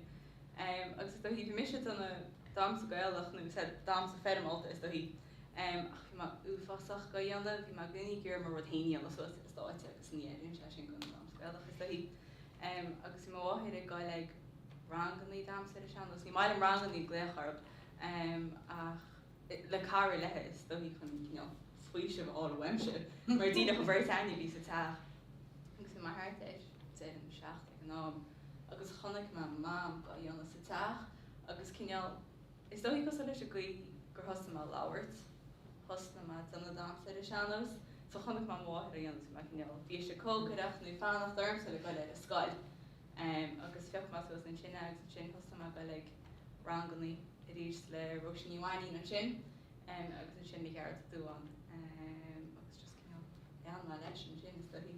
Agus is dóichí bhí mise ag déanamh damhsa Gaelach nó damhsa foirmeálta is dóichí. Ach bhí mé uafásach dhá dhéanamh, bhí mé i gcónaí ag iarraidh mo rud féin a dhéanamh suas ar an stáitse agus ní oireann sé sin don damhsa Gaelach is dóichí. Agus bhí mo mháthair ag goil ag rangannaí damhsa ar an sean-nós, ní maith liom rangannaí a glaoch orthu, ach le cara léi is dóichí chun cineál faoiseamh a fháil uaimse mar díreach an bheirt againne a bhí sa teach. Agus bhí mé thart ar deich nó 7 ag an am agus chonaic mé Mam dhá dhéanamh sa teach agus cineál Is dóichí cosúil leis an gcaoi gur thosaigh mé a labhairt, thosnaigh mé ag déanamh damhsa ar an sean-nós. So chonaic mé mo mháthair á dhéanamh so bhí mé cineál, bhí mise ag cócaireacht nó ag fanacht ormsa le goil ar an scoil. Agus phioc mé suas ansin é agus ansin thosnaigh mé ag goil ag rangannaí arís le Róisín Ní Mhainín ansin agus ansin le Gearóid Ó Dubháin agus just cineál lean mé leis ansin is dóichí.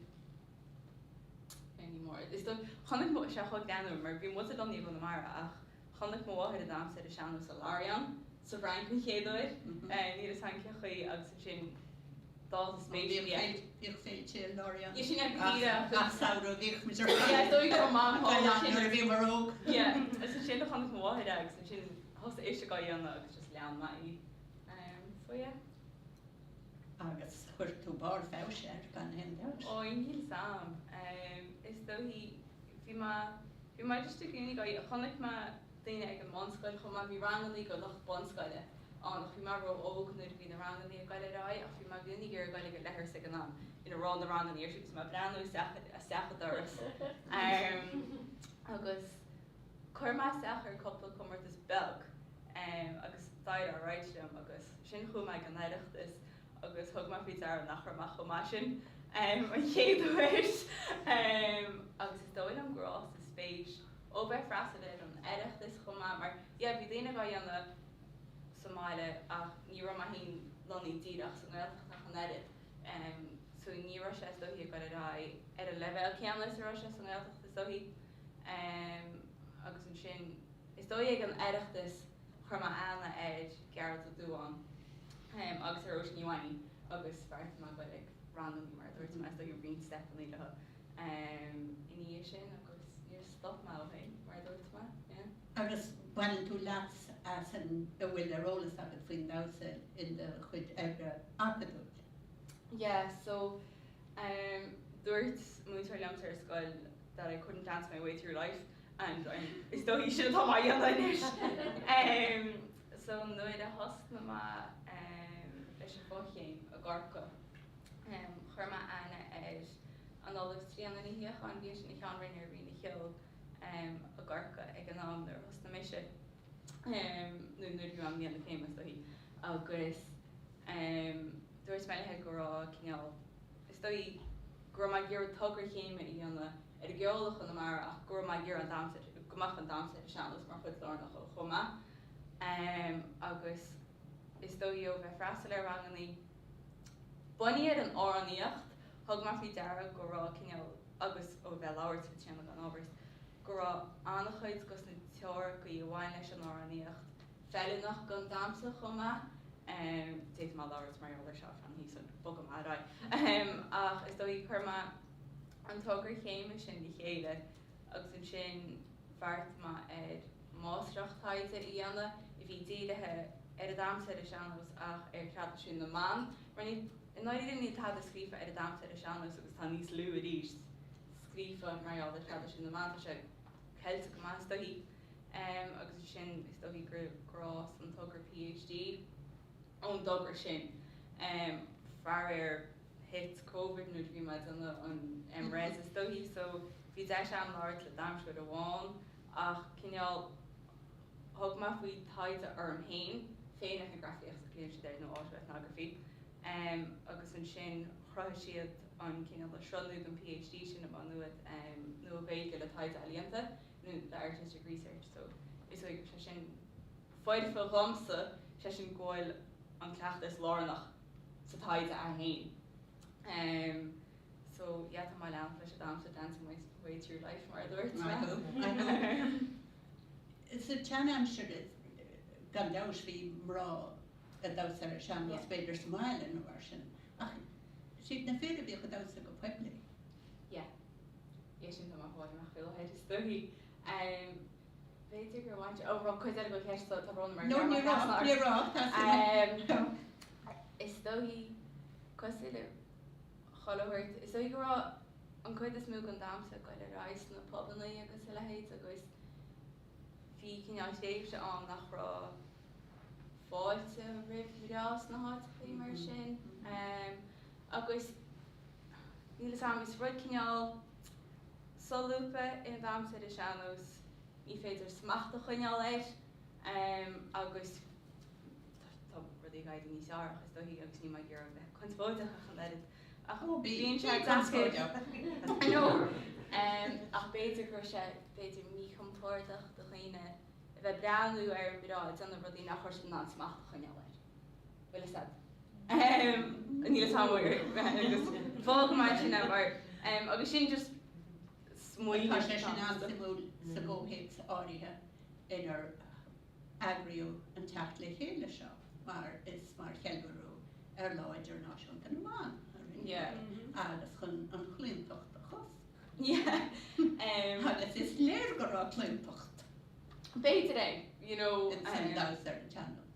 Ní mór. Is dóigh, chonaic mo, sé chomh greannmhar mar bhí muid lonnaithe i gConamara ach Chonaic mo mháthair an damhsa ar an sean-nós i Lorient sa bhFrainc an chéad uair, níl a fhios agam cén chaoi, agus ansin d'fhás a spéis di. Bhíodh féilte i Lorient. Yeah, sin é go díreach. Gach samhradh bhíodh muid ar fad. Yeah, is dóigh go raibh Mam thall ansin. Nuair a bhíomar óg. Yeah, is ansin a chonaic mo mháthair é agus ansin thosaigh ise á dhéanamh agus just lean mé í. So yeah. Agus chuir tú barr feabhais air gan aon dabht. Ó, níl fhios a'm. Is dóichí, bhí mé, Bhí mé just i gcónaí ag iarraidh, chonaic mé daoine ag an mbunscoil chomh maith, bhí rangannaí do lucht bunscoile ann ach bhí mé ró-óg nuair a bhí na rangannaí ag goil ar aghaidh ach bhí mé i gcónaí ag iarraidh goil ag an leithreas ag an am ina raibh na rangannaí ar siúl agus mé ag breathnú isteach isteach an doras agus chuir mé isteach ar cúpla comórtas beag agus d'éirigh alright liom agus sin chuaigh mé ag an Oireachtas agus thug mé faoi deara nach raibh mé chomh maith sin an chéad uair agus is dóigh liom gur fhás an spéis ó bheith freastal ar an Oireachtas chomh maith mar yeah bhí daoine dhá dhéanamh sa mbaile ach ní raibh mé féin lonnaithe díreach sa nGaeltacht ach an oiread so ní raibh sé is dóichí ag dul ar aghaidh ar an leibhéal céanna is a raibh sé sa nGaeltacht is dóichí agus ansin is dóigh ag an Oireachtas Chuir mé aithne ar Gearóid Ó Dubháin agus ar Róisín Ní Mhainín agus bheartaigh mé dul ag rangannaí mar a dúirt mé, is dóigh roinnt steipeannaí leo ina dhiaidh sin agus níor stop mé ó shin mar a dúirt mé, yeah. Agus baineann tú leas as an a bhfuil ar eolas agat faoin damhsa in do chuid oibre acadúil? Yeah, so dúirt múinteoir liomsa ar scoil that I couldn't dance my way through life. and I'm, is dóichí sin atá mé a dhéanamh anois. So nuair a thosnaigh mé leis an bhfochéim i gCorcaigh, chuir mé aithne ar an Ollamh Tríona Ní Shíocháin, bhí sí ina Cheann Roinne ar Roinn an Cheoil. i gCorcaigh ag an am nuair a thosnaigh mise, nó nuair a bhí mé i mbliain na céime is dóichí, agus dúirt mé léi go raibh cineál, is dóichí go raibh mé ag iarraidh togra céime a dhéanamh ar an gceol i Chonamara ach go raibh mé ag iarraidh an damhsa, go mbeadh an damhsa ar an sean-nós mar chuid lárnach dhó chomh maith. Agus is dóichí ó bheith freastal ar rangannaí bunaithe ar an amhránaíocht, thug mé faoi deara go raibh cineál, agus ó bheith ag labhairt le Tríona gan amhras, go raibh an-chuid dos na teoiricí a bhain leis an amhránaíocht feiliúnach don damhsa chomh maith. D'fhéadfadh mé labhairt mar gheall air seo ar feadh na hoíche so bogfaidh mé ar aghaidh. Ach is dóigh chuir mé an togra céime sin le chéile agus ansin bheartaigh mé ar máistreacht taighde a dhéanamh a bhí dírithe ar an damhsa ar an sean-nós ach ar thraidisiún na mban mar ní i ndáiríre níl tada scríofa ar an damhsa ar an sean-nós agus tá níos lú arís scríofa mar gheall ar thraidisiún na mban. Tá sé ceilte go maith is dóichí. Agus ansin is dóichí gur fhás an togra PhD ón dtogra sin. Faraor thit Covid nuair a bhí mé ag déanamh an MRes is dóichí so bhí deis agam labhairt le damhsóir amháin ach cineál thug mé faoi taighde orm féin, féin-eitneagrafaíocht a ghlaonn siad air nó autoethnography, agus ansin chruthaigh siad an cineál sruth nua don PhD sin i Má Nuad, Nua-Ghaeilge le taighde ealaíonta nó le artistic research so is dóigh go bhfuil sé sin foirfe dhomsa, sé sin go bhfuil an cleachtas lárnach sa taighde é féin. So yeah tá mé ag leanacht leis an damhsa dancing my way through life mar a dúirt mé. Sa tseanaimsir gan dabht bhí mná ag damhsa ar an sean-nós b'fhéidir sa mbaile nó mar sin ach siad na fir a bhíodh ag damhsa go poiblí. Yeah. Yeah sin tá mé ag fáil amach faoi láthair is dóichí. B'fhéidir gur bhain sé, ó raibh cuid eile den cheist so tá brón orm No ní raibh, ní raibh, tá suim. Is dóichí cosúil le chuile shórt, is dóichí go raibh an cuid is mó den damhsa ag goil ar aghaidh sna pubannaí agus a leithéid agus bhí cineál tréimhse ann nach raibh fáilte roimh mhná sna háiteachaí mar sin agus níl 'fhios a'm, is rud cineál solúbtha é an damhsa ar an sean-nós, ní féidir smacht a choinneáil air agus tá rudaí ag éirí níos fearr ach is dóichí agus níl mé ag iarraidh a bheith conspóideach ach an oiread ach bíonn sé deacair I know ach b'fhéidir go raibh sé b'fhéidir míchompordach do dhaoine a bheith ag breathnú ar mná ag déanamh rudaí nach raibh siad in ann smacht a choinneáil air. Bhfuil 'fhios a'd? Níl 'fhios a'm agus fágfaidh mé sin é mar agus sin just smaoineamh. Tá sé sin an-suimiúil sa gcomhthéacs áirithe inar eagraíodh an teacht le chéile seo mar is mar cheiliúradh ar Lá Idirnáisiúnta na mBan a rinneadh é agus chun an chlaontacht a chosc. Agus is léir go raibh claontacht. B'fhéidir é, you know. Ins an damhsa ar an tsean-nós.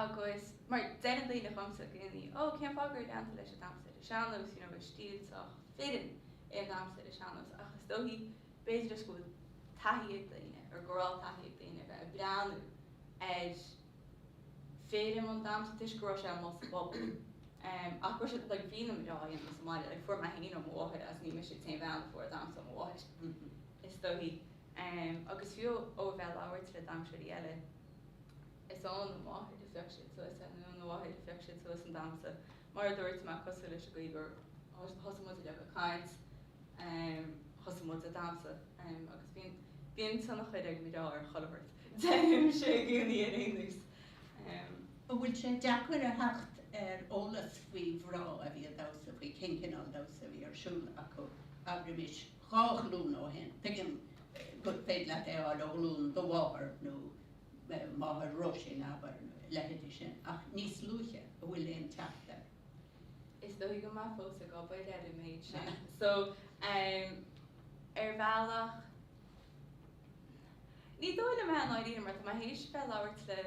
Agus mar deireann daoine dhomsa i gcónaí, ó cén fáth gur lean tú leis an damhsa ar an sean-nós, you know, is stíl sách fireann é an damhsa ar an sean-nós ach is dóichí b'fhéidir just go bhfuil taithí ag daoine, or go raibh taithí ag daoine a bheith ag breathnú ar fir i mbun damhsa toisc go raibh sé amuigh sa bpobal. Ach go raibh sé, like bhí na mná á dhéanamh sa mbaile, like fuair mé féin ó mo mháthair agus ní mise an t-aon bhean a fuair damhsa ó mo mháthair, is dóichí. Agus fiú ó a bheith ag labhairt le damhsóirí eile, is óna máthair a phioc siad suas é, nó óna mháthair a phioc siad suas an damhsa. Mar a dúirt mé, cosúil leis an gcaoi gur thosaigh muid uilig ag caint, thosaigh muid ag damhsa agus bíonn, bíonn tionchar ag mná ar chuile shórt, deirimse i gcónaí ar aon nós. An bhfuil sé deacair a theacht ar eolas faoi mhná a bhí ag damhsa, faoi cén cineál damhsa a bhí ar siúl acu, abraimis dhá ghlúin ó shin? Tuigim gur féidir leat é a fháil ó ghlúin do mháthar nó máthair Róisín, abair, nó a leithéidí sin, ach níos luaithe, an bhfuil aon teacht air? Is dóigh go mbeidh fós ag obair ar an méid sin. So, ar bhealach, ní dóigh liom é i ndáiríre mar tá mé théis bheith ag labhairt le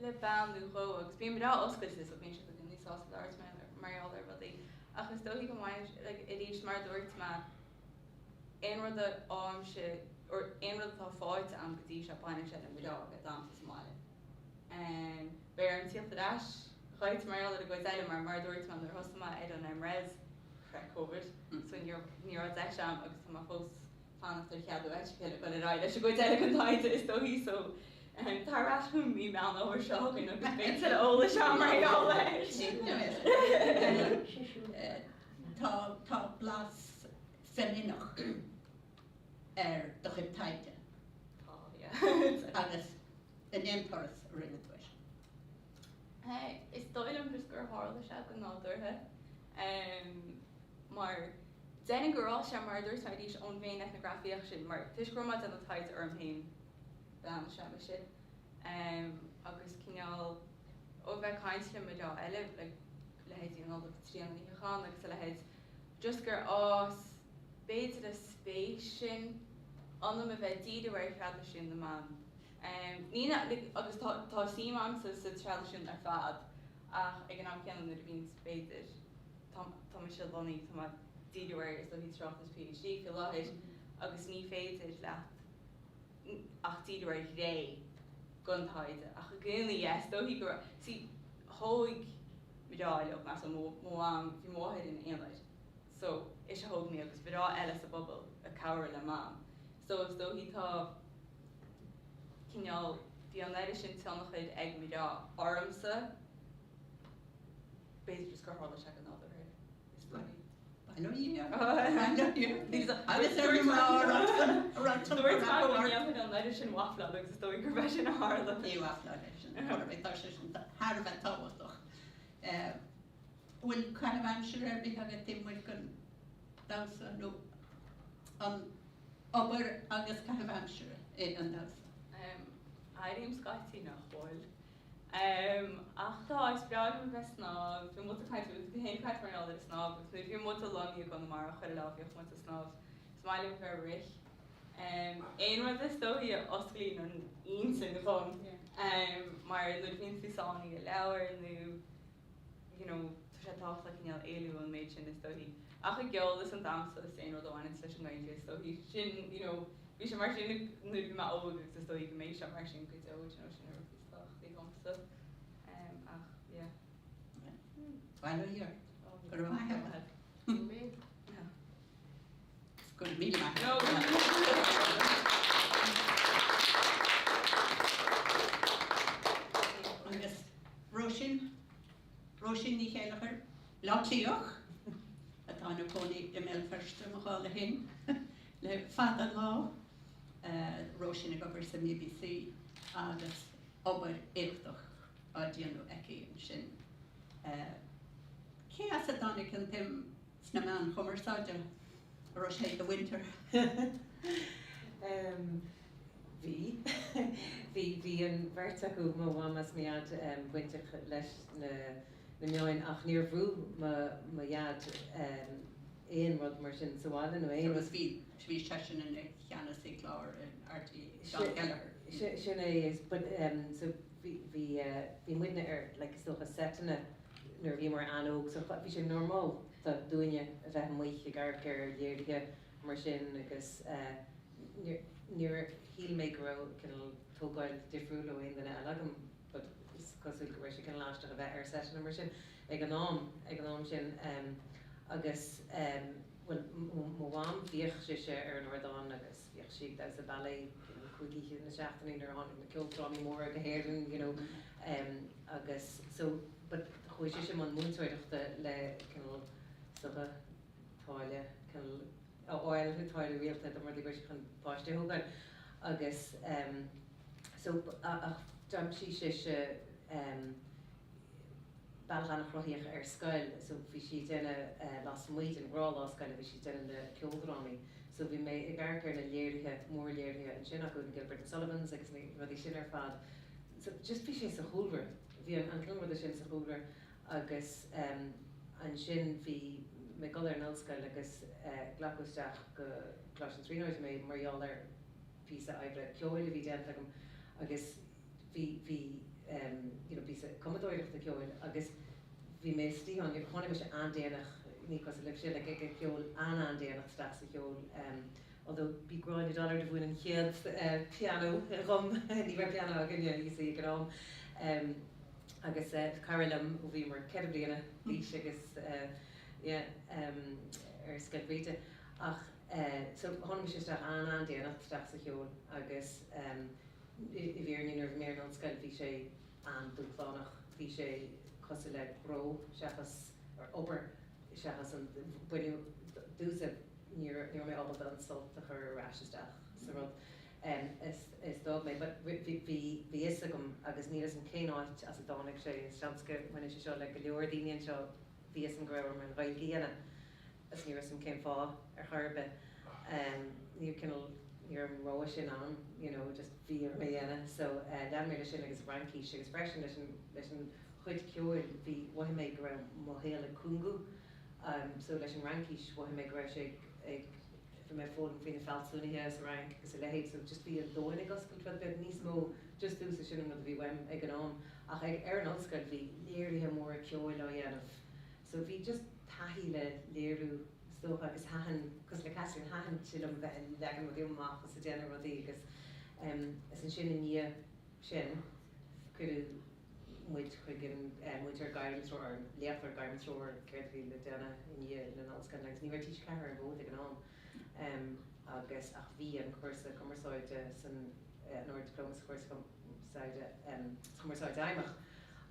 le bean nó dhó agus bíonn mná oscailte so bíonn siad i gcónaí sásta labhairt mar gheall ar rudaí ach is dóigh go mbeidh, like, arís mar a dúirt mé, aon rud a fhaighimse, or aon rud atá faighte agam go dtí seo, baineann sé le mná a bheith ag damhsa sa mbaile. Beidh orm tíocht ar ais chugat mar gheall ar an gcuid eile mar mar a dúirt mé nuair a thosaigh mé ar an MRes, shroich Covid, so ní raibh, ní raibh deis agam agus tá mé fós fanacht ar cheadú eitice le dul ar aghaidh leis an gcuid eile den taighde is dóichí so tar ar ais chugam mí Meán Fhómhair seo chugainn agus beidh tuilleadh eolais agam mar gheall air. Tá tá blas feimineach ar do chuid taighde. Tá, yeah. Agus in aon turas a rinne tú é sin? Is dóigh liom just gur tharla sé go nádúrtha mar déarfainn gur fhás sé mar a dúirt mé arís ón bhféin eitneagrafaíocht sin mar toisc go raibh mé ag déanamh taighde orm féin lean sé mise agus cineál ó bheith ag caint le mná eile like leithéidí an Ollamh Tríona Ní Shíocháin agus a leithéid just gur fhás b'fhéidir an spéis sin ionam a bheith ag díriú ar thraidisiún na mban. Ní nach, agus tá, tá suim agamsa sa traidisiún ar fad ach ag an am céanna nuair a bhíonns, b'fhéidir, tá, tá mise lonnaithe, tá mé ag díriú ar, is dóichí, tráchtas PhD faoi láthair agus ní féidir leat ach díriú ar ghné den taighde ach i gcónaí, yeah, is dóichí go raibh, see, thóg mná eile mé, so mo, mo mham, bhí mo mháthair ina aonar so ise a thóg mé agus mná eile sa bpobal ag cabhrú le mam so is dóichí tá, cineál, bhí an oiread sin tionchair ag mná ormsa, b'fhéidir just gur tharla sé go nádúrtha, is dóigh. Bail ó Dhia, bail ó Dhia. Agus ar na mná a raibh a raibh tionchar Dúirt acu go ort. ndéanfainn an oiread sin wafláil agus is dóigh gurb é sin a tharla. Ní wafláil é sin, ar chor ar bith, tá sé sin thar a bheith tábhachtach. Bhfuil caitheamh aimsire ar bith agat taobh amuigh den damhsa nó an obair agus caitheamh aimsire é an damhsa. Airím scaití nach bhfuil. Ach tá, is breá liom a bheith ag snámh. Bhí muid ag caint, bhí tú féin ag caint mar gheall ar an snámh agus nuair a bhí muid lonnaithe i gConamara chuile lá bhíodh muid ag snámh. Is maith liom a bheith ag rith. Aon rud is dóichí a osclaíonn an intinn dhom mar nuair a bhíonn tú sáinnithe i leabhar nó you know, tá sé tábhachtach cineál éalú ón méid sin is dóichí. Ach an ceol is an damhsa is aon rud a bhaineanns leis an nGaeilge is dóichí. Sin, you know, bhí sé mar sin nuair a bhí mé óg agus is dóichí go mbeidh sé mar sin go deo, you know, sin na rudaí is tábhachtaí dhomsa. Um, ach, yeah. Bail ó Dhia ort. Go raibh maith agat. Go raibh míle maith agat. Agus Róisín? Róisín Ní Chéilleachair, Bleá Cliathach, atá ina cónaí i mBéal Feirste, mo dhála féin, le fada an lá. Róisín ag obair sa mBBC agus obair éachtach á déanamh aici ansin. Cé as a dtáinig an tsuim sna meáin chumarsáide? An raibh sé i do mhuintir? Bhí. Bhí, bhí an bheirt acu, mo mham is mo dhaid, bainteach leis na meáin ach níor bhrú mo dhaid aon rud mar sin sa bhaile nó aon. Agus bhí, bhí seisean ina cheannasaí clár in RTÉ, John Kelleher. Sin é, but so bhí, bhí, bhí muidne ar like is dócha seiteanna nuair a bhíomar an-óg so bhí sé normálta dúinne a bheith amuigh ag amharc ar léirithe mar sin agus níor shíl mé go raibh cineál tógáil difriúil ó aon duine eile agam but is cosúil go raibh sé cineál aisteach a bheith ar seiteanna mar sin ag an am, ag an am sin agus bhuel mo mham bhíodh sise ar an ardán agus bhíodh sí ag damhsa ballet you know 5 oíche na seachtaine nuair a tháinig na ceoldrámaí móra go hÉirinn you know agus so but chuaigh sise i mbun múinteoireachta le cineál is dócha táille cineál a fháil, táille rialta dá mba rud é go raibh sí chun páiste a thógáil agus so ach d'aimsigh sise bealach an-chruthaíoch ar scoil so bhí sí ag déanamh lasmuigh den ghnáthlá scoile bhí sí ag déanamh na ceoldrámaí so bhí mé ag amharc ar na léirithe, mórléirithe ansin acu, na Gilbert and Sullivans agus na rudaí sin ar fad so just bhí sé sa chúlra, bhí an cineál ruda sin sa chúlra. Agus ansin bhí mé ag dul ar an ollscoil agus glacadh isteach go Coláiste na Tríonóide mé mar gheall ar phíosa oibre ceoil a bhí déanta agam agus bhí, bhí you know píosa cumadóireachta ceoil agus bhí mé istigh ann, tháinig mise an-déanach, ní cosúil libhse, like ag an cheol, an-an-déanach isteach sa cheol although b'í Gráinne Dollard a mhúin an chéad pianó dhom, ní raibh pianó againne you see ag an am. Agus cara liom ó bhíomar 4 bliana d'aois agus yeah ar Scoil Bhríde. Ach So tháinig mise isteach an-an-déanach isteach sa cheol agus i bhfírinne nuair a bhí mé ar an ollscoil bhí sé an-dúshlánach, bhí sé cosúil le gnó seachas, or obair seachas an, baineadh domhsa, ní raibh mé ábalta an sult a chur ar ais isteach sa rud is is d'fhág mé. But bhí bhí fhios agam agus níl fhios agam cén áit as a dtáinig sé, seans go mbaineann sé seo le go leor daoine anseo, bhí fhios agam go raibh orm an Ghaeilge a dhéanamh agus ní raibh fhios agam cén fáth ar chor ar bith. Ní raibh cineál, ní raibh an rogha sin ann, you know, just bhí orm é a dhéanamh. So lean mé leis sin agus Fhraincis agus freisin leis an leis an chuid ceoil bhí, mhothaigh mé go raibh mo shaol ag cúngú. So leis an Fhraincis mhothaigh mé go raibh sé ag, bhí mé ag foghlaim faoi na fealsúnaithe sa Fhrainc agus a leithéid so just bhí an domhan ag oscailt rud beag níos mó just domhsa sin an rud a bhí uaim ag an am. Ach ag, ar an ollscoil bhí léirithe móra ceoil á dhéanamh so bhí just taithí le léiriú is dócha agus thaitin, cosúil le Caitlín, thaitin sé liom a bheith ag leagan rudaí amach is ag déanamh rudaí agus is ansin i ndiaidh sin cuireadh muid chuig an múinteoir gairmtreoir, an léachtóir gairmtreoir céard a bhí le déanamh i ndiaidh na n-ollscoileanna agus ní raibh TG4 ar an bhfód ag an am agus ach bhí an cúrsa cumarsáide san an Ard-Dioplóma sa chúrsa cumarsáide sa chumarsáid fheidhmeach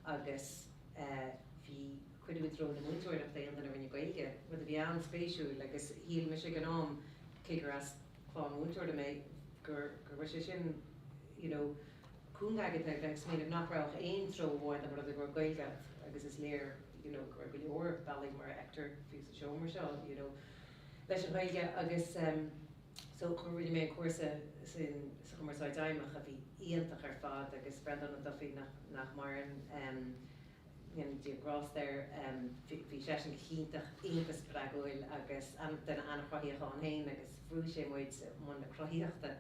agus bhí cuireadh i dtreo na múinteoireachta aon duine a rinne Gaeilge, rud a bhí an-spéisiúil agus shíl mise ag an am cé gur as clann mhúinteora mé gur go raibh sé sin you know cúngaigeanta a bheith ag smaoineamh nach raibh ach aon treo amháin dá mba rud é go raibh Gaeilge agat agus is léir you know go raibh go leor bealaí mar a fheictear fiú sa seomra seo you know leis an Ghaeilge agus um so rinne mé an cúrsa sin sa chumarsáid fheidhmeach a bhí iontach ar fad agus Breandán Ó Dufaigh nach nach maireann um go ndéana Dia grásta air um bhí bhí seisean go hiontach iontach spreagúil agus an duine an-chruthaíoch ann féin agus bhrúigh sé muid i mbun na cruthaíochta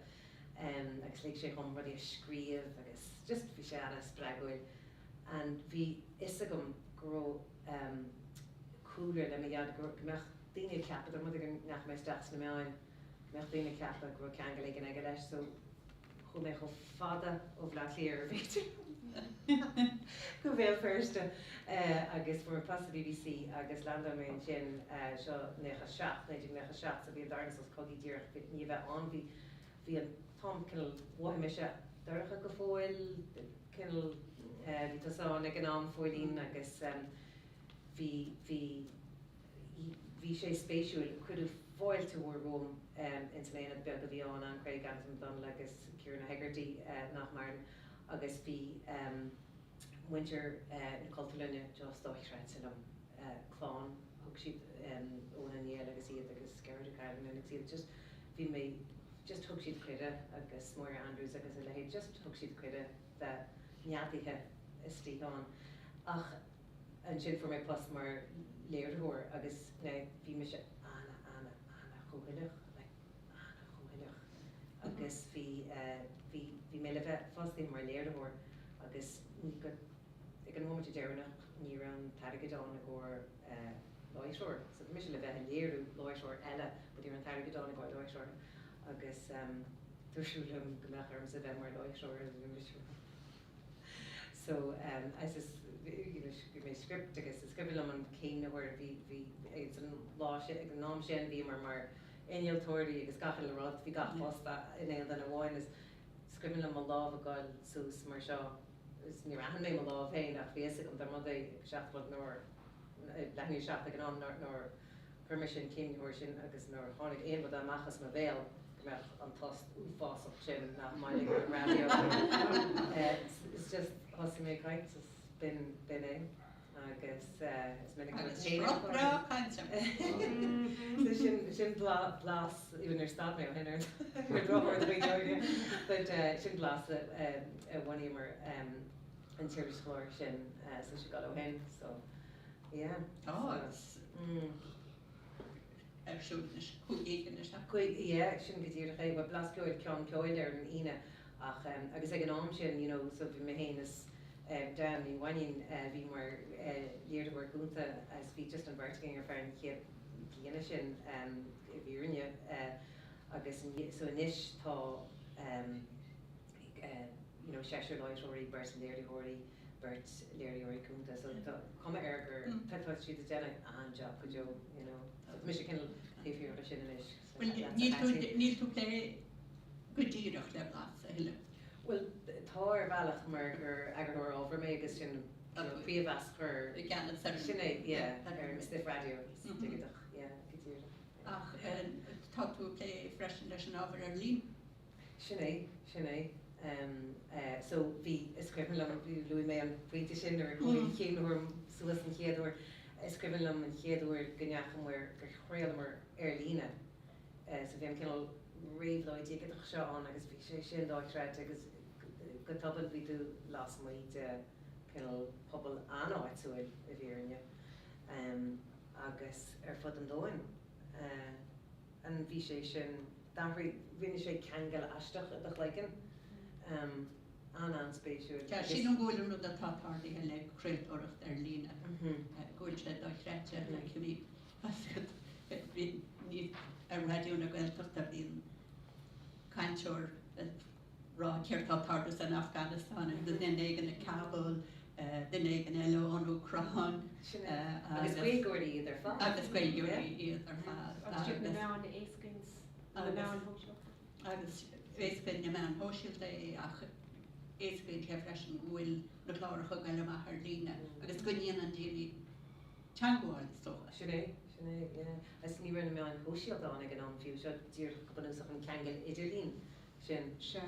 agus lig sé dhom rudaí a scríobh agus just bhí sé ana-spreagúil and bhí fhios agam go raibh cúlra le mo dhaid go mbeadh daoine ag ceapadh dá mba rud é go ndeachaigh mé isteach sna meáin go mbeadh daoine ag ceapadh go raibh ceangal éigin aige leis so chuaigh mé chomh fada ó Bhleá Cliath arbh fhéidir go Béal Feirste agus fuair mé post sa BBC agus landáil mé ansin seo 97, 1997 so bhí an darna sos cogaidh díreach i ndiaidh a bheith ann bhí bhí an t-am cineál mhothaigh mise dorcha go fóill cineál bhí tusa ann ag an am Phóilín agus bhí bhí bhí sé spéisiúil cuireadh fáilte mhór romham ins an aonad beag a bhí ann, Anne Craig, Alison McDonnell agus Kieran Hegarty nach maireann agus bhí muintir na Cultúrlainne just dochreidte liom, clann, thug siad Eoin Ó Néill agus iad agus Gearóid Ó Callanan agus iad just bhí mé just thug siad cuireadh agus Moira Andrews agus a leithéid just thug siad cuireadh bheith neadaithe istigh ann ach ansin fuair mé post mar léiritheoir agus bhí mise ana ana ana chúthaileach like ana chúthaileach agus bhí bhí bhí mé le bheith fostaithe mar léiritheoir agus ní go ag an bhomaite deireanach ní raibh an t-airgead ann i gcomhair láithreoir so bhí mise le bheith ag léiriú láithreoir eile but ní raibh an t-airgead ann i gcomhair láithreoir agus dúradh liom go mbeadh ormsa bheith mar láithreoir agus bhí mise So as is you know scríobh mé script agus is cuimhin liom an céimnitheoir bhí bhí ag an lá sin ag an am sin bhíomar mar innealtóirí agus gach uile rud bhí gach post in aon duine amháin is is cuimhin liom mo lámh ag goil suas mar seo is níor aithin mé mo lámh féin ach bhí fhios agam dá mba rud é ag a 7 a chlog nuair leath i ndiaidh a 7 ag an am nár nár chuir mise an céimnitheoir sin agus nár tháinig aon rud amach as mo bhéal go mbeadh an tost uafásach sin nach maith liom ar an raidió. It's just thosaigh mé ag caint is b'in b'in é agus is minic a Agus sruth breá cainte. So sin sin blas even níor stad mé ó shin ar ar drochuair do dhaoine óige but sin blas a bhunaíomar an tseirbhís chlár sin so sé go ó shin so yeah. Tá agus ar siúl anois, 5 oíche anois, ea? 5, yeah, sin go díreach é. Bhuel, Blas Ceoil, ceann ceoil ar an Aoine ach agus ag an am sin, you know, so bhí mé féin is Dan Ní Mhainín, bhí mar léiritheoir cúnta agus bhí just an bheirt againn ar feadh an chéad bliana sin i bhfírinne agus so anois tá you know, seisear láithreoirí, beirt léiritheoirí, beirt léiritheoirí cúnta so tá cuma air gur tá tá siad ag déanamh an-job go deo, you know. So tá mise cineál Taobh thiar de sin anois. Bhuel, níl tú, níl tú ag plé go díreach le Blas a thuilleadh. Bhuel, tá ar bhealach mar gur eagarthóir ábhair mé agus sin príomh-aschur. I gceannas ar an. Sin é, yeah, ar an Sniff Radio digiteach, yeah, go díreach. Ach tá tú ag plé freisin leis an ábhar ar líne. Sin é, sin é. So bhí, is cuimhin liom, luaigh mé an pointe sin nuair a chuaigh an chéad uair suas an chéad uair, is cuimhin liom an chéad uair go ndeachamar, gur chraolamar ar líne. So bhí an cineál réabhlóid dhigiteach seo ann agus bhí sé sin dochreidte agus go tobann bhí tú lasmuigh de cineál pobal an-áitiúil i bhfírinne agus ar fud an domhain. And bhí sé sin, d'athraigh, rinne sé ceangal aisteach i do chloigeann. An-an-spéisiúil. Sea, sílim go bhfuil an rud atá tarlaithe le craoltóireacht ar líne, go bhfuil sé dochreidte, like, bhí, ar Raidió na Gaeltachta bíonn cainteoir ag rá céard tá ag tarlú san Afganastáin, duine éigin i Kabul, duine éigin eile ón Úcráin. Sin é. Agus Gaeilgeoirí iad ar fad. Agus Gaeilgeoirí iad ar fad. Agus na meáin a éascaíonn na meáin shóisialta. Agus éascaíonn na meáin shóisialta é ach éascaíonn sé freisin go bhfuil na cláracha ag goil amach ar líne agus go ndéanann daoine teagmháil, is dócha. Sin é, sin é, yeah. Agus ní raibh na meáin shóisialta ann ag an am fiú, seo díreach go bunúsach an ceangal idirlín sin. Sea.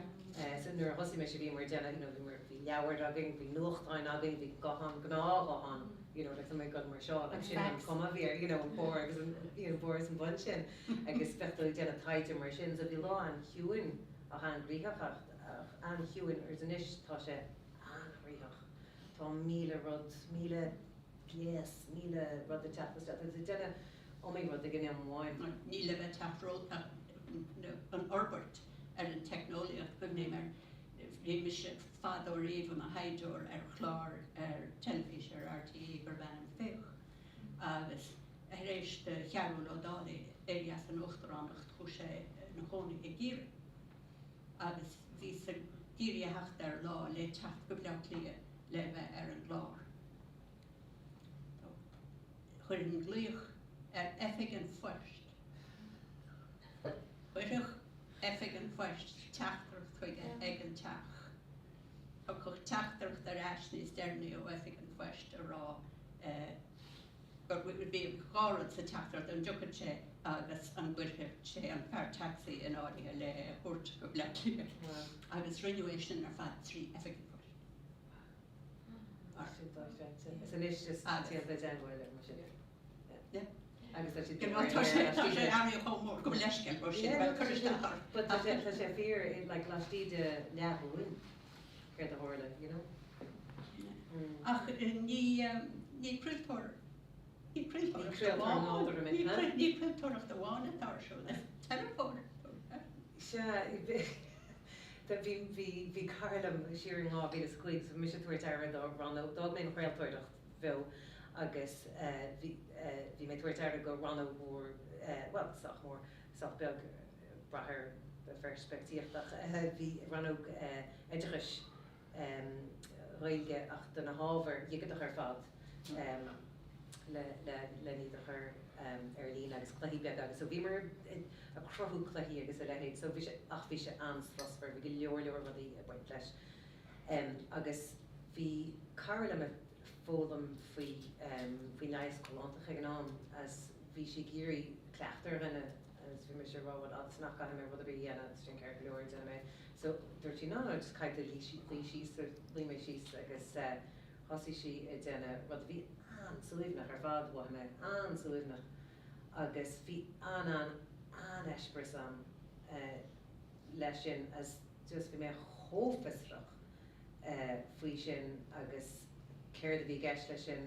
So nuair a thosaigh mise bhíomar ag déanamh, you know, bhíomar, bhí leabhair againn, bhí nuachtáin againn, bhí guthán, gnáthghuthán, you know, like tá mé ag dul mar seo, like sin an chuma a bhí air, you know, an barr agus an, you know, barr is an bun sin agus bheadh tú ag déanamh taighde mar sin, so bhí lá an-chiúin ach an-ghnoitheach ach, ach an-chiúin, whereas anois tá sé an-ghnoitheach, tá 1000 rud, 1000 gléas, 1000 rud ag teacht isteach, tá tú ag déanamh iomaí rud ag an am amháin. Ní le bheith teacht romhat ach an fhorbairt ar an teicneolaíocht, cuimhním ar, bhí mise fadó riamh i mo thaighdeoir ar chlár ar teilifís ar RTÉ gurbh ainm Féach agus tar éis do Chearbhall Ó Dálaigh éirí as an uachtaránacht chuaigh sé ina chónaí i gCiarraí agus bhíos ag iarraidh a theacht ar lá le teacht go Bleá Cliath le bheith ar an gclár. Chuirfinn glaoch ar oifig an phoist. Chuirfeadh oifig an phoist teachtaireacht chuige ag an teach. Thiocfadh teachtaireacht ar ais níos deireanaí ó oifig an phoist a rá gur bhí dhá rud sa teachtaireacht, an dtiocfadh sé agus an gcuirfeadh sé an fear taxi in áirithe le é a thabhairt go Bleá Cliath. Agus rinneadh é sin ar fad trí oifig an phoist. Sin dochreidte. Is anois is téann tú i dteagmháil leo mar sin. Yeah. Agus tá siad Tá sé tá sé athraithe chomh mór gabh mo leithscéal bro sin bheith cur isteach ort. But tá sé tá sé fíor like laistigh de leathghlúin céard a tharla, you know? Ach ní ní craoltóir ní craoltóireacht Ní craoltóir nádúrtha mé, huh? Ní craoltóireacht amháin atá ar siúl, is teiripeoir tú. Sea, bhí, bhí, bhí cara liom siar in 2005, so bhí mise ag tabhairt aire do rannóg, d'fhág mé an chraoltóireacht bheo agus bhí, bhí mé ag tabhairt aire do rannóg mhór, bhuel, sách mór, sách beag, brath ar do pheirspictíocht ach bhí rannóg oideachais Ghaeilge ach do na hábhair dhigiteacha ar fad le le iad a chur ar líne agus cluichí beaga agus so bhíomar ag cruthú cluichí agus a leithéid so bhí sé ach bhí sé an-strusmhar, bhí go leor leor rudaí ag baint leis. Agus bhí cara liom ag foghlaim faoi faoin leigheas comhlántach ag an am as bhí sí ag iarraidh cleachtadh ar dhuine agus bhí mise ag rá bhuel agus nach gcaithfidh mé rud ar bith a dhéanamh agus sin ceart go leor déanfaidh mé so dúirt sí no no just caithfidh tú luí síos so luigh mé síos agus thosaigh sí ag déanamh rud a bhí an-suaimhneach ar fad mhothaigh mé an-suaimhneach agus bhí an-an an-eispéireas a'm leis sin as just bhí mé chomh fiosrach faoi sin agus céard a bhí i gceist leis sin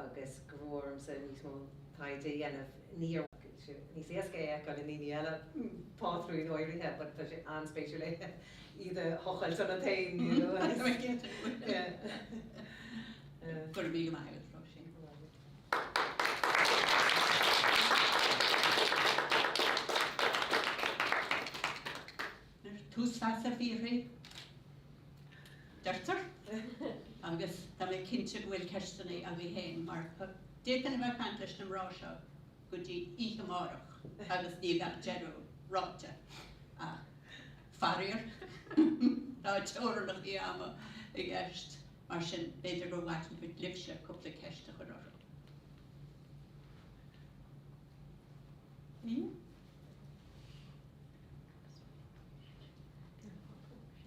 agus go raibh ormsa níos mó taighde a dhéanamh. Ní níos éasca é a fheiceáil i ndaoine eile, pátrúin áirithe, but tá sé an-spéisiúil é iad a thochailt ionat féin, you know. Go raibh míle maith agat, Róisín. Tús feasa fiafraí, deirtear, agus tá mé cinnte go bhfuil ceisteanna agaibh féin mar d'fhéadfainn a bheith ag caint leis na mná seo. go dtí oíche amárach agus ní bheadh deireadh ráite ach faraor tá teorainneacha ama i gceist mar sin b'fhéidir gur mhaith libhse cúpla ceist a chur orthu. Níl?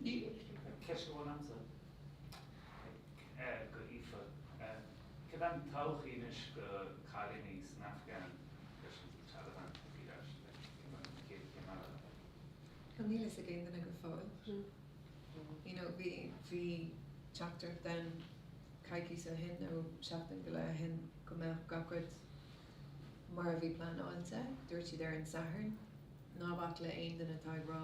Níl. Ceist amháin agamsa do Aoife. Cad é an todhchaí anois do cailíní san Afghan leis an Taliban ag éirí as? Cad é an chéad chéim eile? Níl a fhios ag aon duine go fóill. You know, bhí, bhí teachtaireacht ann coicís ó shin nó seachtain go leith ó shin go mbeadh gach rud mar a bhí pleanáilte, dúirt siad ar an Satharn. Ná bac le aon duine atá ag rá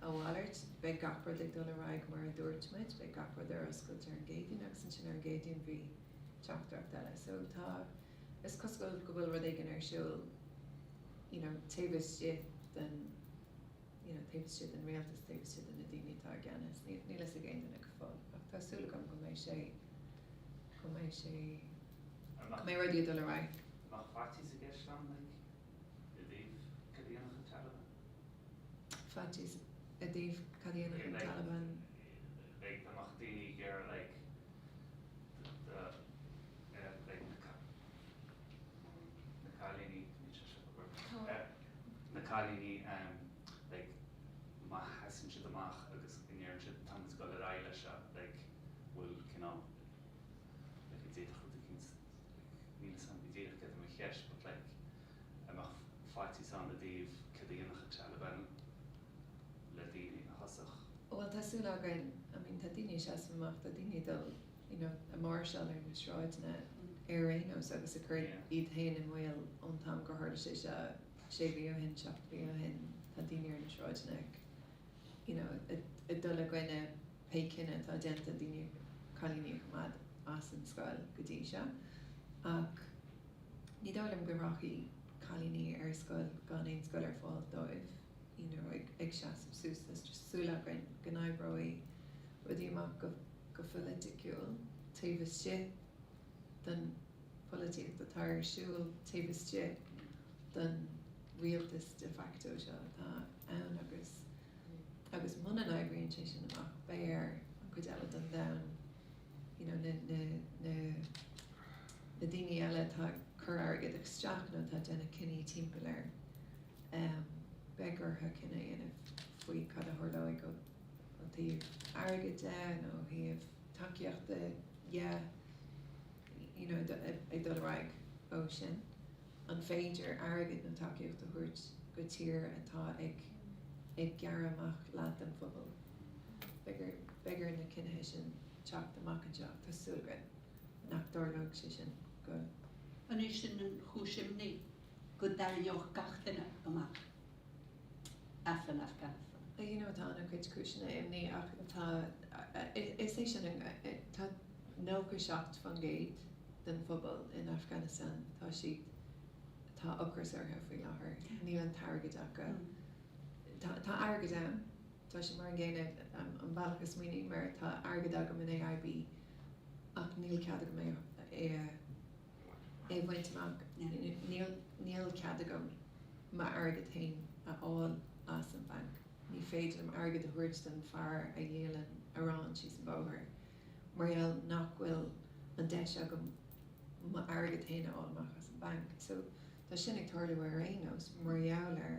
a mhalairt, beidh gach rud ag dul ar aghaidh mar a dúirt muid, beidh gach rud ar oscailt ar an gCéadaoin agus ansin ar an gCéadaoin bhí teachtaireacht eile. So tá, is cosúil go bhfuil rud éigin ar siúl you know taobh istigh den, you know taobh istigh den rialtas, taobh istigh de na daoine atá i gceannas. Níl a fhios ag aon duine go fóill ach tá súil agam go mbeidh sé, go mbeidh sé, go mbeidh rudaí ag dul ar aghaidh. An mbeadh faitíos i gceist ann like i dtaobh cad a dhéanfadh an Taliban? Faitíos i dtaobh cad a dhéanfadh an Taliban? Like dá mbeadh daoine ag iarraidh like do like na na cailíní níl sé seo ag obair na cailíní like má sheasann siad amach agus go ndeireann siad tá muid ag dul ar aghaidh leis seo like bhfuil cineál like an d'fhéadfadh rud eicínt like níl 'fhios a'm go díreach céard é mo cheist but like an mbeadh faitíos ann i dtaobh cad a dhéanfadh an Taliban le daoine a thosach. Bhuel tá súil againn, I mean tá daoine ag seasamh amach, tá daoine ag dul you know ag máirseáil ar na sráideanna ar aon nós agus ag cur iad féin i mbaol ón t-am gur tharla sé seo sé mhí ó shin, seacht mhí ó shin, tá daoine ar na sráideanna ag you know ag dul i gcoinne pé cinneadh atá déanta daoine, cailíní a choimeád as an scoil go dtí seo. Ach ní dóigh liom go rachaidh cailíní ar scoil gan aon scoil ar fáil dóibh you know ag ag seasamh suas. Tá just súil againn go n-oibreoidh rudaí amach go go phoiliticiúil taobh istigh den pholaitíocht atá ar siúl taobh istigh den rialtas de facto seo atá ann agus agus muna n-oibríonn sé sin amach beidh ar an chuid eile den domhan you know na na na na daoine eile atá ag cur airgead isteach nó atá ag déanamh cinní timpeall air um beidh orthu cinneadh a dhéanamh faoi cad a tharlóidh ó ó thaobh airgid de nó ó thaobh tacaíochta dhe you know ag dul ar aghaidh ó sin. An féidir airgead nó tacaíocht a thabhairt go tír atá ag ag gearradh amach leath den phobal? Beidh ar beidh ar na cinnithe sin teacht amach anseo ach tá súil againn nach dtarlóidh sé sin go An é sin an chúis imní, go dtarraingeodh gach duine amach as an Afganastáin? You know tá an-chuid cúiseanna imní ach tá is é sin an tá 97% den phobal in Afghanistan tá siad tá ocras orthu faoi láthair níl an t-airgead acu tá tá airgead ann tá sé mar an gcéanna an bealach a smaoiním air tá airgead agam in AIB ach níl cead agam é é a é a bhaint amach. Níl níl cead agam m'airgead féin a fháil as an bhanc. Ní féidir liom airgead a thabhairt don fear a dhíolann arán síos an bóthar mar gheall nach bhfuil an deis agam m'airgead féin a fháil amach as an banc. So tá sin ag tarlú ar aon nós mar gheall ar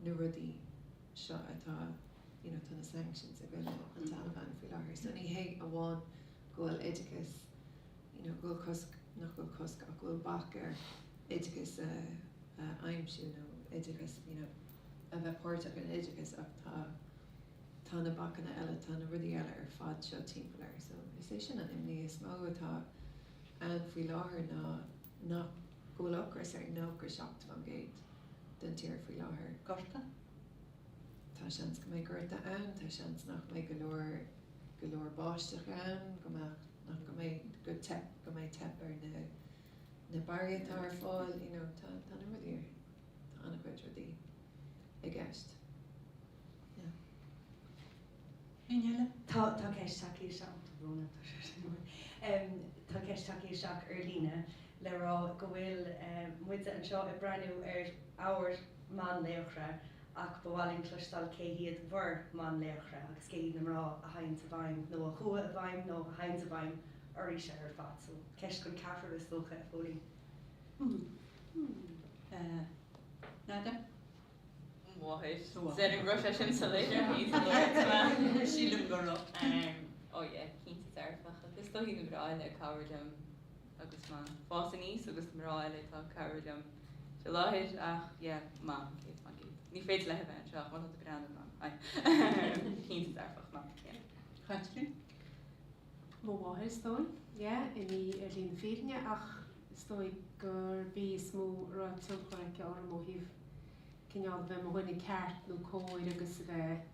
na rudaí seo atá you know tá na sanctions i gcoinne an Taliban faoi láthair. So ní hé amháin go bhfuil oideachas you know go bhfuil cosc, nach bhfuil cosc ach go bhfuil bac ar oideachas a aimsiú nó oideachas you know a bheith páirteach in oideachas ach tá tá na bacanna eile, tá na rudaí eile ar fad seo timpeall air. So is é sin an imní is mó atá ann faoi láthair ná nach go bhfuil ocras ar 97% den tír faoi láthair. Gorta? Tá seans go mbeidh gorta ann, tá seans nach mbeidh go leor go leor báisteach ann, go mbeadh nach go mbeidh go teip go mbeidh teip ar na na barraí atá ar fáil you know tá tá na rudaí ar tá an-chuid rudaí i gceist yeah. Éinne eile? Tá tá ceist tagtha isteach tá brón orm tá sé sin uaim. Tá ceist tagtha isteach ar líne. le rá go bhfuil muide anseo ag breathnú ar ár mbanlaochra ach ba mhaith linn cloisteáil cé hiad bhur mbanlaochra agus cé hiad na mná a théanns i bhfeidhm nó a chuaigh i bhfeidhm nó a théanns i bhfeidhm oraibhse ar fad. So, ceist don ceathrar is dócha, a Phóilín. Nada? Mo mháthair. Déarfainn go raibh sé sin soiléir ar thaobh a labhairt mé. Sílim go raibh. Ó yeah, cinnte dearfach. Agus is dóigh na mná eile ag cabhrú liom agus mé ag fás aníos agus na mná eile atá ag cabhrú liom faoi láthair ach yeah, Mam, 100%. Ní féidir léi a bheith anseo ach má tá tú ag breathnú, Mam, aye. Cinnte dearfach, Mam, yeah. Caitlín? Mo mháthair is dóigh, yeah, i ndiaidh ar shlí na fírinne ach is dóigh gurb í is mó a raibh tionchar aici orm ó thaobh cineál a bheith i mo dhuine ceart nó cóir agus a bheith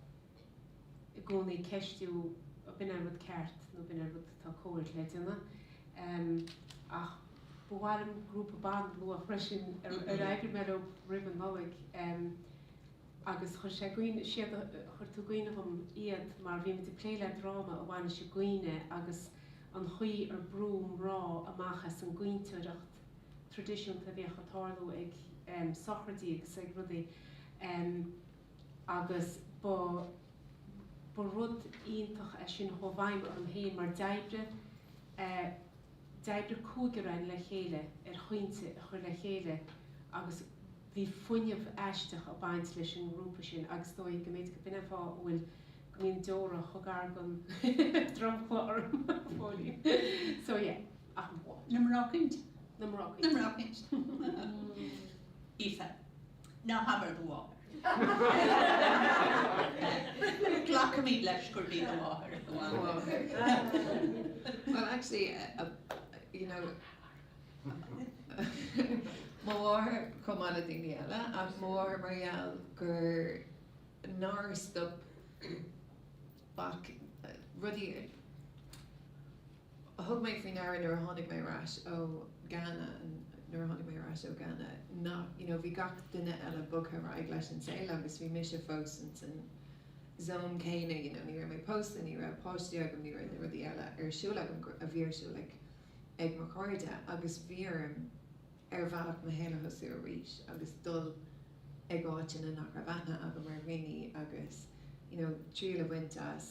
i gcónaí ag ceistiú an b'in é an rud ceart nó b'in é an rud atá cóir le déanamh. Ach ba mhaith liom grúpa ban a lua freisin ar oibrigh mé leo roimh an Nollaig. Agus chuir sé i gcuimhne, siad a chuir tú i gcuimhne dhom iad mar bhí muid ag plé le dráma a bhain leis an gcaoineadh agus an chaoi ar brúdh mná amach as an gcaointeoireacht traidisiúnta a bhíodh ag tarlú ag sochraidí agus ag rudaí agus ba ba rud iontach é sin a chuaigh i bhfeidhm orm féin mar d'oibrigh d'oibrigh cúigear againn le chéile ar chaointe a chur le chéile agus Bhí fuinneamh aisteach ag baint leis an ngrúpa sin agus is dóigh go mb'fhéidir go b'in é an fáth a bhfuil, go mbíonn deora chomh gar don dromchla orm, a Phóilín. So yeah, ach mo mháthair. Na mná caointe. Na mná caointe. Na mná caointe. Aoife. Ná habair do mháthair. Glacaimid leis gurb í do mháthair. Well actually, you know, Mo mháthair chomh maith le daoine eile, ach mo mháthair mar gheall gur nár stop bac rudaí a thug mé faoi ndeara nuair a tháinig mé ar ais ó Ghana, nuair a tháinig mé ar ais ó Ghana nach, you know, bhí gach duine eile bogtha ar aghaidh leis an saol agus bhí mise fós ins an zone céanna, you know, ní raibh mé pósta, ní raibh páistí agam, ní raibh na rudaí eile ar siúl agam a bhí ar siúl ag ag mo chairde agus bhí orm ar bhealach mo shaol a thosú arís agus dul ag áiteanna nach raibh aithne agam ar dhaoine agus you know triail a bhaint as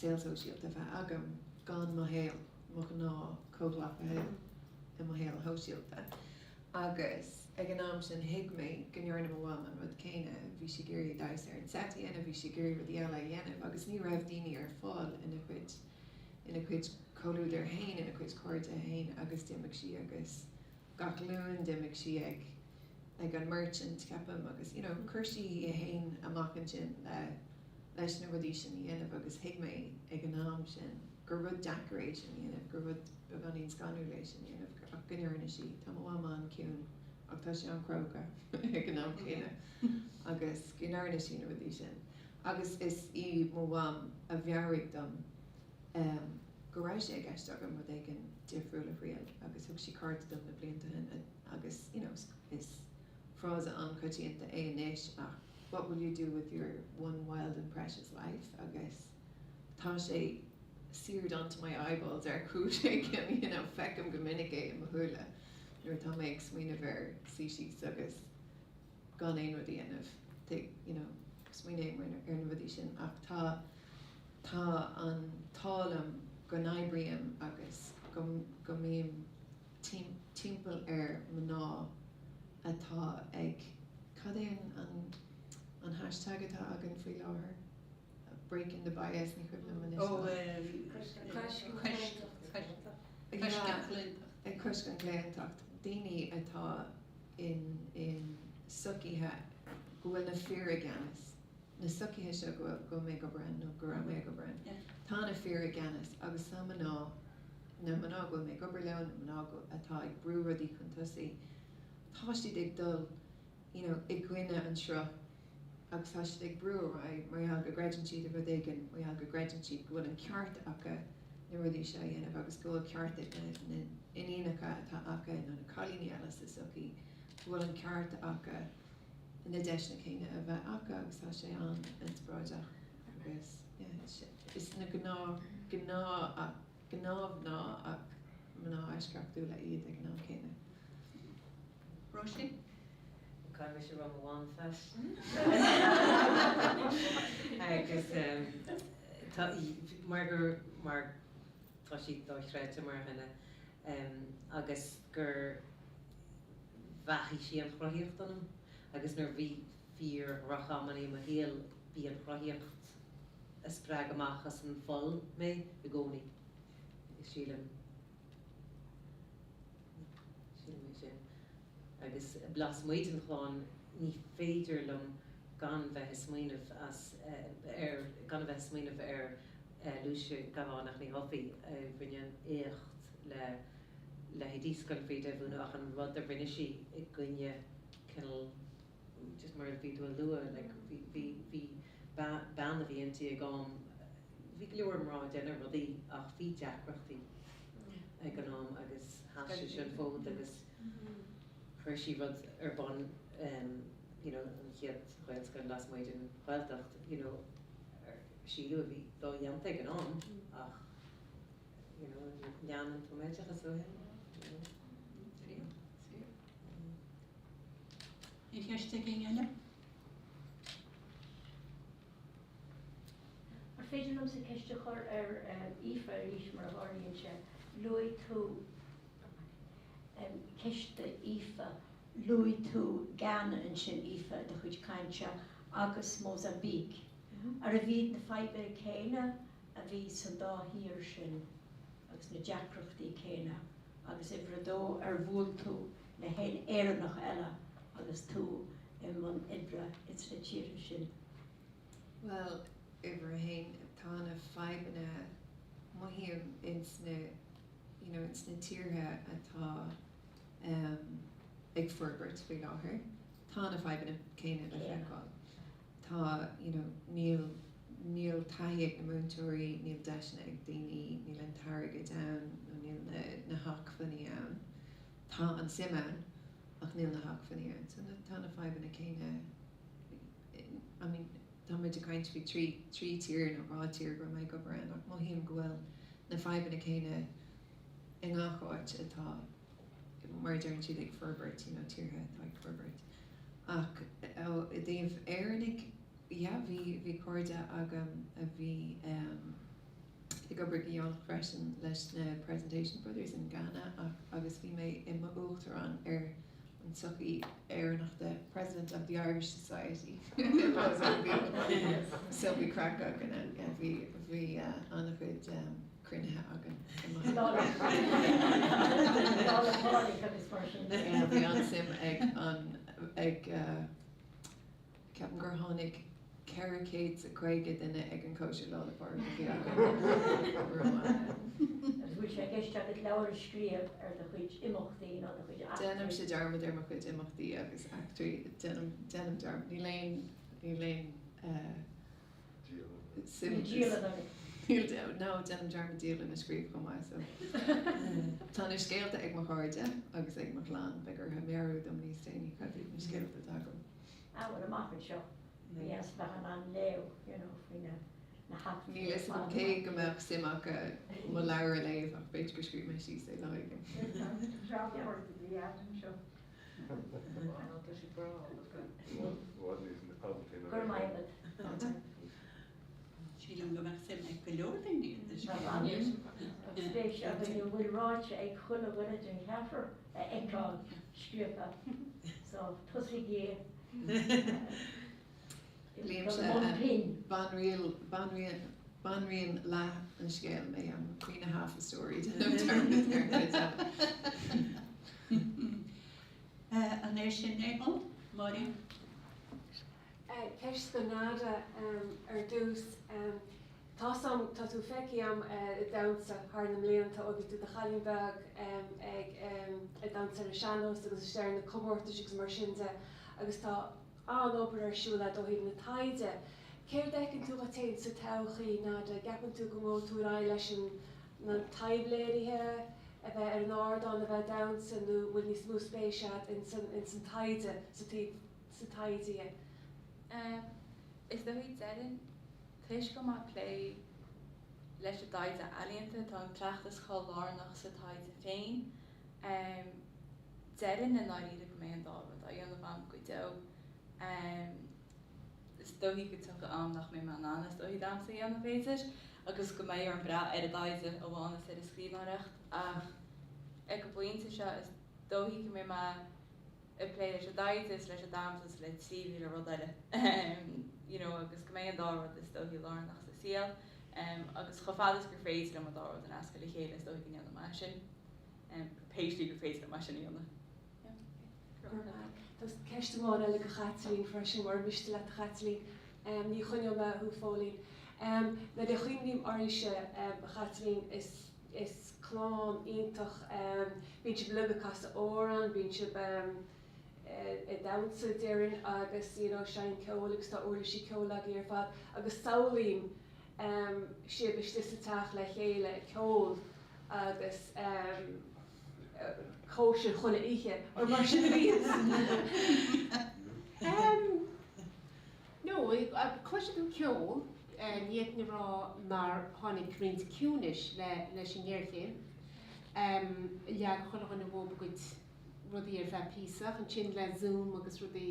saol sóisialta a bheith agam gan mo shaol, mo ghnáth comhghleacaithe i mo shaol shóisialta. Agus ag an am sin thuig mé go ndearna mo mham an rud céanna, bhí sí ag iarraidh damhsa ar an set a dhéanamh, bhí sí ag iarraidh rudaí eile a dhéanamh agus ní raibh daoine ar fáil ina cuid ina cuid comhluadar féin, ina cuid cairde féin agus d'imigh sí agus gach Luan d'imigh sí ag ag an Merchant ceapaim agus you know chuir sí í féin amach ansin le leis na rudaí sin a dhéanamh agus thuig mé ag an am sin gur rud deacair é sin a dhéanamh, gur rud beagáinín scanrúil é sin a dhéanamh ach go ndearna sí. Tá mo mham an-chiúin ach tá sí an-chróga ag an am céanna agus go ndearna sí na rudaí sin. Agus is í mo mham a mheabhraigh dom go raibh sé i gceist agam rud éigin difriúil a thriail agus thug sí cárta dom na blianta ó shin agus you know is frása an-choitianta é anois ach what will you do with your one wild and precious life agus tá sé seared onto my eyeballs ar chúis éigin you know feicim go minic é i mo shúile nuair atá mé ag smaoineamh ar suí síos agus gan aon rud a dhéanamh, you know, smaoiním ar na rudaí sin ach tá, tá an t-ádh liom go n-oibrím agus go, go mbím timpeall ar mná atá ag, cad é an, an, an hashtag atá againn faoi láthair? Breaking the bias, ní cuimhin liom anois. Ó, coisc an chlaontacht. Coisc an chlaontacht. Ag coisc an chlaontacht. Daoine atá in in sochaithe go bhfuil na fir i gceannas, na sochaithe seo go bhfuil go bhfuil mé ag obair ann nó go raibh mé ag obair ann, tá na fir i gceannas agus tá mná, na mná go bhfuil mé ag obair leo, na mná go atá ag brú rudaí chun tosaigh, tá siad ag dul you know i gcoinne an sruth agus tá siad ag brú ar aghaidh mar gheall go gcreideann siad i rud éigin, mar gheall go gcreideann siad go bhfuil an ceart acu na rudaí seo a dhéanamh agus go bhfuil ceart ag na na iníonacha atá acu nó na cailíní eile sa tsochaí, go bhfuil an ceart acu na deiseanna céanna a bheith acu agus tá sé an-inspioráideach agus yeah is na gnáth gnáth gnáthmhná ach. mná eisceachtúla iad ag an am céanna. Róisín? Caithfidh mise a rá mo bhanfheis. Agus tá, mar gur, mar tá sí dochreidte mar dhuine agus gur bheathaigh sí an chruthaíocht ionam agus nuair a bhí fíor-dhrochamanna i mo shaol b'í an chruthaíocht a spreag amach as an pholl mé i gcónaí agus sílim, sílim é sin. Agus lasmuigh den chlann ní féidir liom gan bheith ag smaoineamh as, ar, gan a bheith ag smaoineamh ar Lúise Gabhánach Ní Dhufaigh a rinne an éacht le leithéidí Scoil Bhríde a bhunú ach an rud a rinne sí i gcoinne cineál just mar a bhí tú a lua like bhí bhí bhí bean a bhí inti ag am bhí go leor mná ag déanamh rudaí ach bhí deacrachtaí ag an am agus sheas sí an fód agus chuir sí rud ar bun you know an chéad Ghaelscoil lasmuigh den Ghaeltacht you know síleadh a bhí dodhéanta ag an am ach you know lean an tumoideachas ó shin you know. Fíor, fíor. Aon cheist ag éinne eile? An féidir liomsa ceist a chur ar Aoife arís mar a tharlaíonn sé? Luaigh tú ceist d'Aoife, luaigh tú Ghana ansin Aoife i do chuid cainte agus Mozambique. Arbh iad na fadhbanna céanna a bhí san dá thír sin agus na deacrachtaí céanna agus uimhir a dó ar bhuail tú le haon Éireannach eile agus tú i mbun oibre ins na tíortha sin? Bhuel, uimhir a haon, tá na fadhbanna, mothaím, ins na, you know, ins na tíortha atá em ag forbairt faoi láthair, tá na fadhbanna céanna le feiceáil. Tá, you know, níl, níl taithí ag na múinteoirí, níl deiseanna ag daoine, níl an t-airgead ann nó níl na, na hacmhainní ann. Tá an suim ann ach níl na hacmhainní ann. So na, tá na fadhbanna céanna, I mean, tá muid ag caint faoi thrí, thrí tír nó dhá tír go raibh mé ag obair ann ach mothaím go bhfuil na fadhbanna céanna i ngach áit atá, mar a deireann siad ag forbairt, you know, tíortha atá ag forbairt. Ach ó i dtaobh Éireannaigh, yeah, bhí, bhí cairde agam a bhí em ag obair go deonach freisin leis na Presentation Brothers in Ghana ach agus bhí mé i m'uachtarán ar an tsochaí Éireannach the President of the Irish Society in Mozambique. So bhí craic againn ann, yeah, bhí, bhí eh an-chuid em cruinnithe againn i Bhí an-suim ag an ag ceapaim gur tháinig 450 duine ag an cóisir Lá 'le Pádraig a bhí againn. Agus bhfuil sé i gceist agat leabhar a scríobh ar do chuid imeachtaí nó do chuid eachtraí? Déanaimse dearmad ar mo chuid imeachtaí agus eachtraí. Déanaim déanaim dearmad. Níl aon níl aon Níl dialann agat? Níl, no, déanaim dearmad dialann a scríobh chomh maith so. Tá na scéalta ag mo chairde agus ag mo chlann, beidh orthu meabhrú dom níos déanaí cad iad na scéalta atá agam. Ah bhuel amach anseo, ba dheas bheith in ann léamh, you know, faoi na na heachtraí Níl fhios agam cé go mbeadh suim acu mo leabhar a léamh ach b'fhéidir go scríobh mé síos é lá éigin. Drámadóir a bhí anseo. Go raibh maith agat. Sílim go mbeadh suim ag go leor daoine i do scéal. Tá spéis againn a bhfuil ráite ag chuile dhuine den cheathrar a fheiceáil scríofa, so tosaígí Líomsa banríon, banríon, banríon leath an scéil mé, I'm queen of half a story. Déanaim dearmad ar an gcuid eile. An é sin é ó, Máirín? Ceist do Nada ar dtús. Tá's a'm, tá tú feicthe a'm ag damhsa thar na mblianta ó bhí tú i do chailín beag ag ag damhsa ar an sean-nós agus istigh ar na comórtais agus mar sin de agus tá an-obair ar siúl a'd ó thaobh na taighde. Céard a fheiceann tú dhuit féin sa todhchaí, Nada? An gceapann tú go ngabhfaidh tú ar aghaidh leis an na taibhléirithe, a bheith ar an ardán, a bheith ag damhsa nó bhfuil níos mó spéise a'd ins an ins an taighde, sa taobh sa taighde dhe? Is dóigh déarfainn toisc go mbeidh plé Leis an dtaighde ealaíonta, tá an cleachtas chomh lárnach sa taighde féin. Déarfainn i ndáiríre go mbeidh an dá rud á dhéanamh agam go deo. Is dóichí go dtiocfaidh am nach mbeidh mé in ann is dóichí damhsa a dhéanamh, b'fhéidir, agus go mbeidh orm brath ar an dtaighde amháin is ar an scríbhneoireacht ach ag an bpointe seo is dóichí go mbeidh mé ag plé leis an dtaighde is leis an damhsa is le 3,000 rud eile you know agus go mbeidh an dá rud is dóichí lárnach sa saol agus chomh fada is gur féidir liom an dá rud a nascadh le chéile is dóichí go ndéanfaidh mé sin pé slí gur féidir liom é sin a dhéanamh. Tá ceist amháin eile do Chaitlín freisin, mura miste leat a Chaitlín. Ní choinneoidh mé thú fóillín. Nuair a chuimhním oraibhse, a Chaitlín, is is clann iontach, bíonn sibh uilig ag casadh amhrán, bíonn sibh ag damhsa déarfainn agus you know seinm ceoil agus tá uirlisí ceoil agaibh ar fad agus samhlaím sibh istigh sa teach le chéile ag ceol agus cóisir chuile oíche, or mar sin a bhíonns? No, cloisfidh tú ceol, ní fhéadfainn a rá nár tháinig roinnt ciúnais leis an ngéarchéim. Leag chuile dhuine uathu a gcuid rudaí ar feadh píosa, ach ansin le Zoom agus rudaí,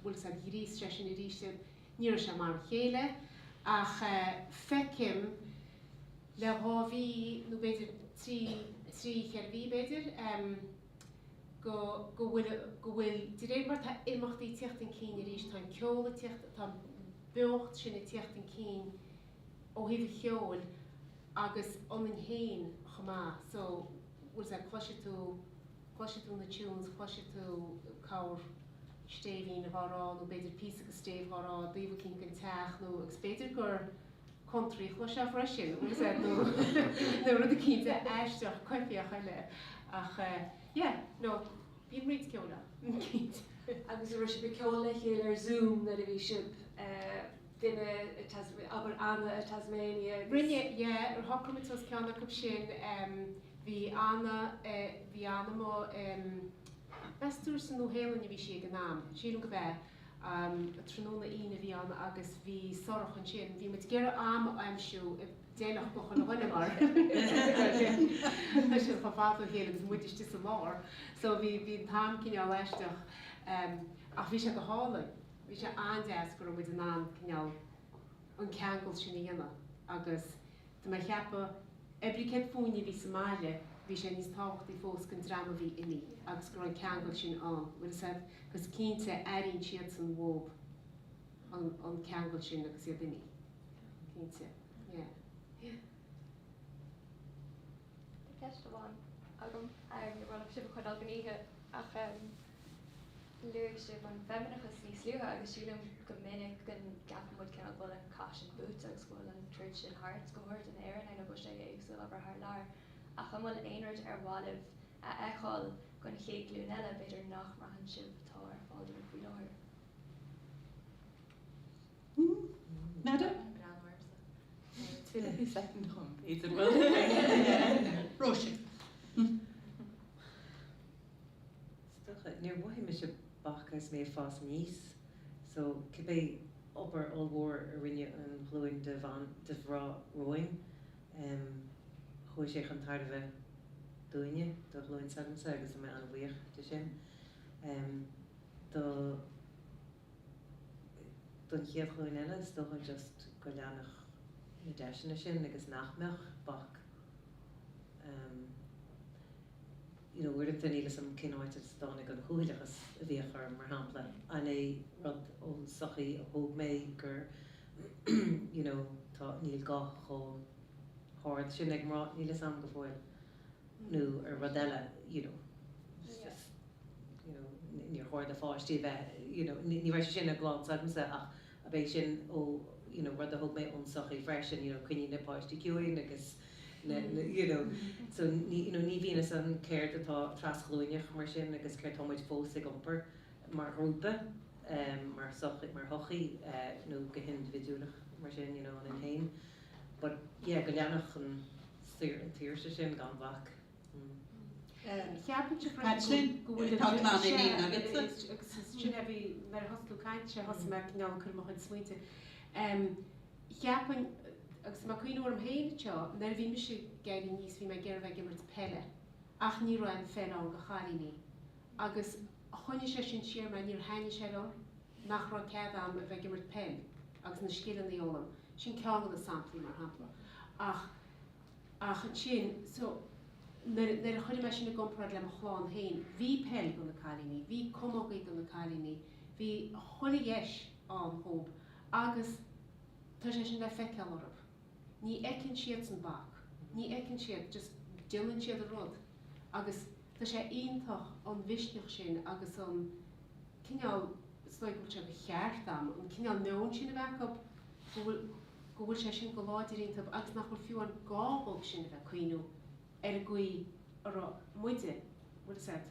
bhfuil fhios a'd, ghríos sé sin arís iad. Ní raibh sé mar a chéile, ach feicim le dhá mhí, nó b'fhéidir trí, trí, cheithre mhí b'fhéidir, go, go bhfuil, go bhfuil, de réir mar tá imeachtaí ag tíocht chun cinn arís, tá an ceol ag tíocht, tá an beocht sin ag tíocht chun cinn ó thaobh an cheoil agus ionainn féin chomh maith. So, bhfuil fhios a'd, cloisfidh tú, cloisfidh tú na tunes, cloisfidh tú corr stéibhín dhá rá nó b'fhéidir píosa de stéibh dhá rá i dtaobh eicínt den teach nó agus b'fhéidir gur country a chloisfeá freisin, bhfuil fhios a'd, nó nó rud eicínt aisteach coimhthíoch eile ach yeah, no, bíonn roinnt ceoil ann, cinnte. Agus an raibh sibh ag ceol le chéile ar Zoom nuair a bhí sibh duine i Tasmania, abair Anna i Tasmania agus. Rinne, yeah, shocraigh muid suas ceann acu sin, bhí Anna, bhí Anna amuigh i, Meas tú ar sa Nua-Shéalainn a bhí sí ag an am? Sílim go b'ea. Tráthnóna Aoine a bhí ann agus bhí Sorcha ansin. Bhí muid ag iarraidh am a aimsiú a d'fheilfeadh do chuile dhuine mar tá siad chomh fada ó chéile agus muid istigh sa lár. So bhí bhí an t-am cineál aisteach. Ach bhí sé go hálainn. Bhí sé an-deas go raibh muid in ann cineál an ceangal sin a dhéanamh agus Tá mé a cheapadh, oibrigh céard fúinne a bhí sa mbaile, bhí sé níos tábhachtaí fós don dream a bhí imithe agus go raibh an ceangal sin ann, bhfuil fhios a'd, 'cause cinnte airíonn siadsan uathu an an ceangal sin agus iad imithe, cinnte, yeah. Yeah. Tá ceist amháin agam, ní mhaith liom sibh a choinneáil don oíche ach. Luaigh sibh an feimineachas níos luaithe agus sílim go minic go gceapann muid cineál go bhfuil an cath sin buaite agus go bhfuil an troid sin thart, go háirid in Éirinn, I know go bhfuil sé éagsúil abair thar lear. Ach an bhfuil aon rud ar mhaith libh a fheiceáil don chéad ghlúin eile, b'fhéidir nach mbraitheann sibh atá ar fáil dúinn faoi láthair? Nada? Tuilleadh soicind dhom, b'fhéidir. Róise. Is dócha, níor mhothaigh mise bac agus mé ag fás aníos, so cibé obair ollmhór a rinne an ghlúin de bhan, de mhná romhainn, em, chuaigh sé chun tairbhe dúinne, do ghlúin s'agamsa agus tá mé an-bhuíoch de sin. Em, do, don chéad ghlúin eile, is dócha just go leanfadh na deiseanna sin agus nach mbeadh bac, em, you know uaireanta níl 'fhios a'm cén áit as a dtáinig an cúthaileachas a bhíodh orm, mar shampla. An é rud ón sochaí a thóg mé gur you know tá, níl guth chomh hard sin ag mná, níl 'fhios a'm go fóill, nó ar rud eile, you know, it's just you know níor chóir do pháistí a bheith you know ní raibh sé sin i gclann s'agamsa ach ab é sin ó you know rud a thóg mé ón sochaí freisin, you know coinnigh na páistí ciúin agus na you know so ní you know ní bhíonn fhios a'm céard atá trasghlúineach mar sin agus céard tá muid fós ag iompar mar ghrúpa mar sochaí mar shochaí nó go hindibhidiúlach mar sin you know ionainn féin but yeah go leanfadh an saor an tsaoirse sin gan bhac. Cheapfainnse freisin go bhfuil Tá clann iníon agatsa. Agus sin é bhí nuair a thosaigh tú ag caint, thosaigh mé cineál ag cur mo chuid smaointe. Cheapfainn. Agus tá mé ag cuimhneamh orm féin anseo, nuair a bhí mise ag éirí aníos bhí mé ag iarraidh bheith ag imirt peile ach ní raibh aon pheil ann do chailíní agus choinnigh sé sin siar mé, níor thaitnigh sé liom nach raibh cead a'm a bheith ag imirt peil agus na scileanna a fhoghlaim. Sin ceann de na samplaí mar shampla. Ach, ach ansin, so, nuair, nuair a chuireann mé sin i gcomparáid le mo chlann féin, bhí peil do na cailíní, bhí camógaí do na cailíní, bhí chuile dheis ann dhób agus tá sé sin le feiceáil orthu. Ní fheiceann siadsan bac, ní fheiceann siad, just déanann siad a rud agus tá sé iontach an mhisneach sin agus an cineál, is dóigh go bhfuil sé de cheart a'm, an cineál meoin sin a bheith acu, go bhfuil, go bhfuil sé sin go láidir iontu agus nach bhfuil fiú an gá dhóibh sin a bheith ag cuimhniú ar an gcaoi a raibh muide, bhfuil fhios a'd.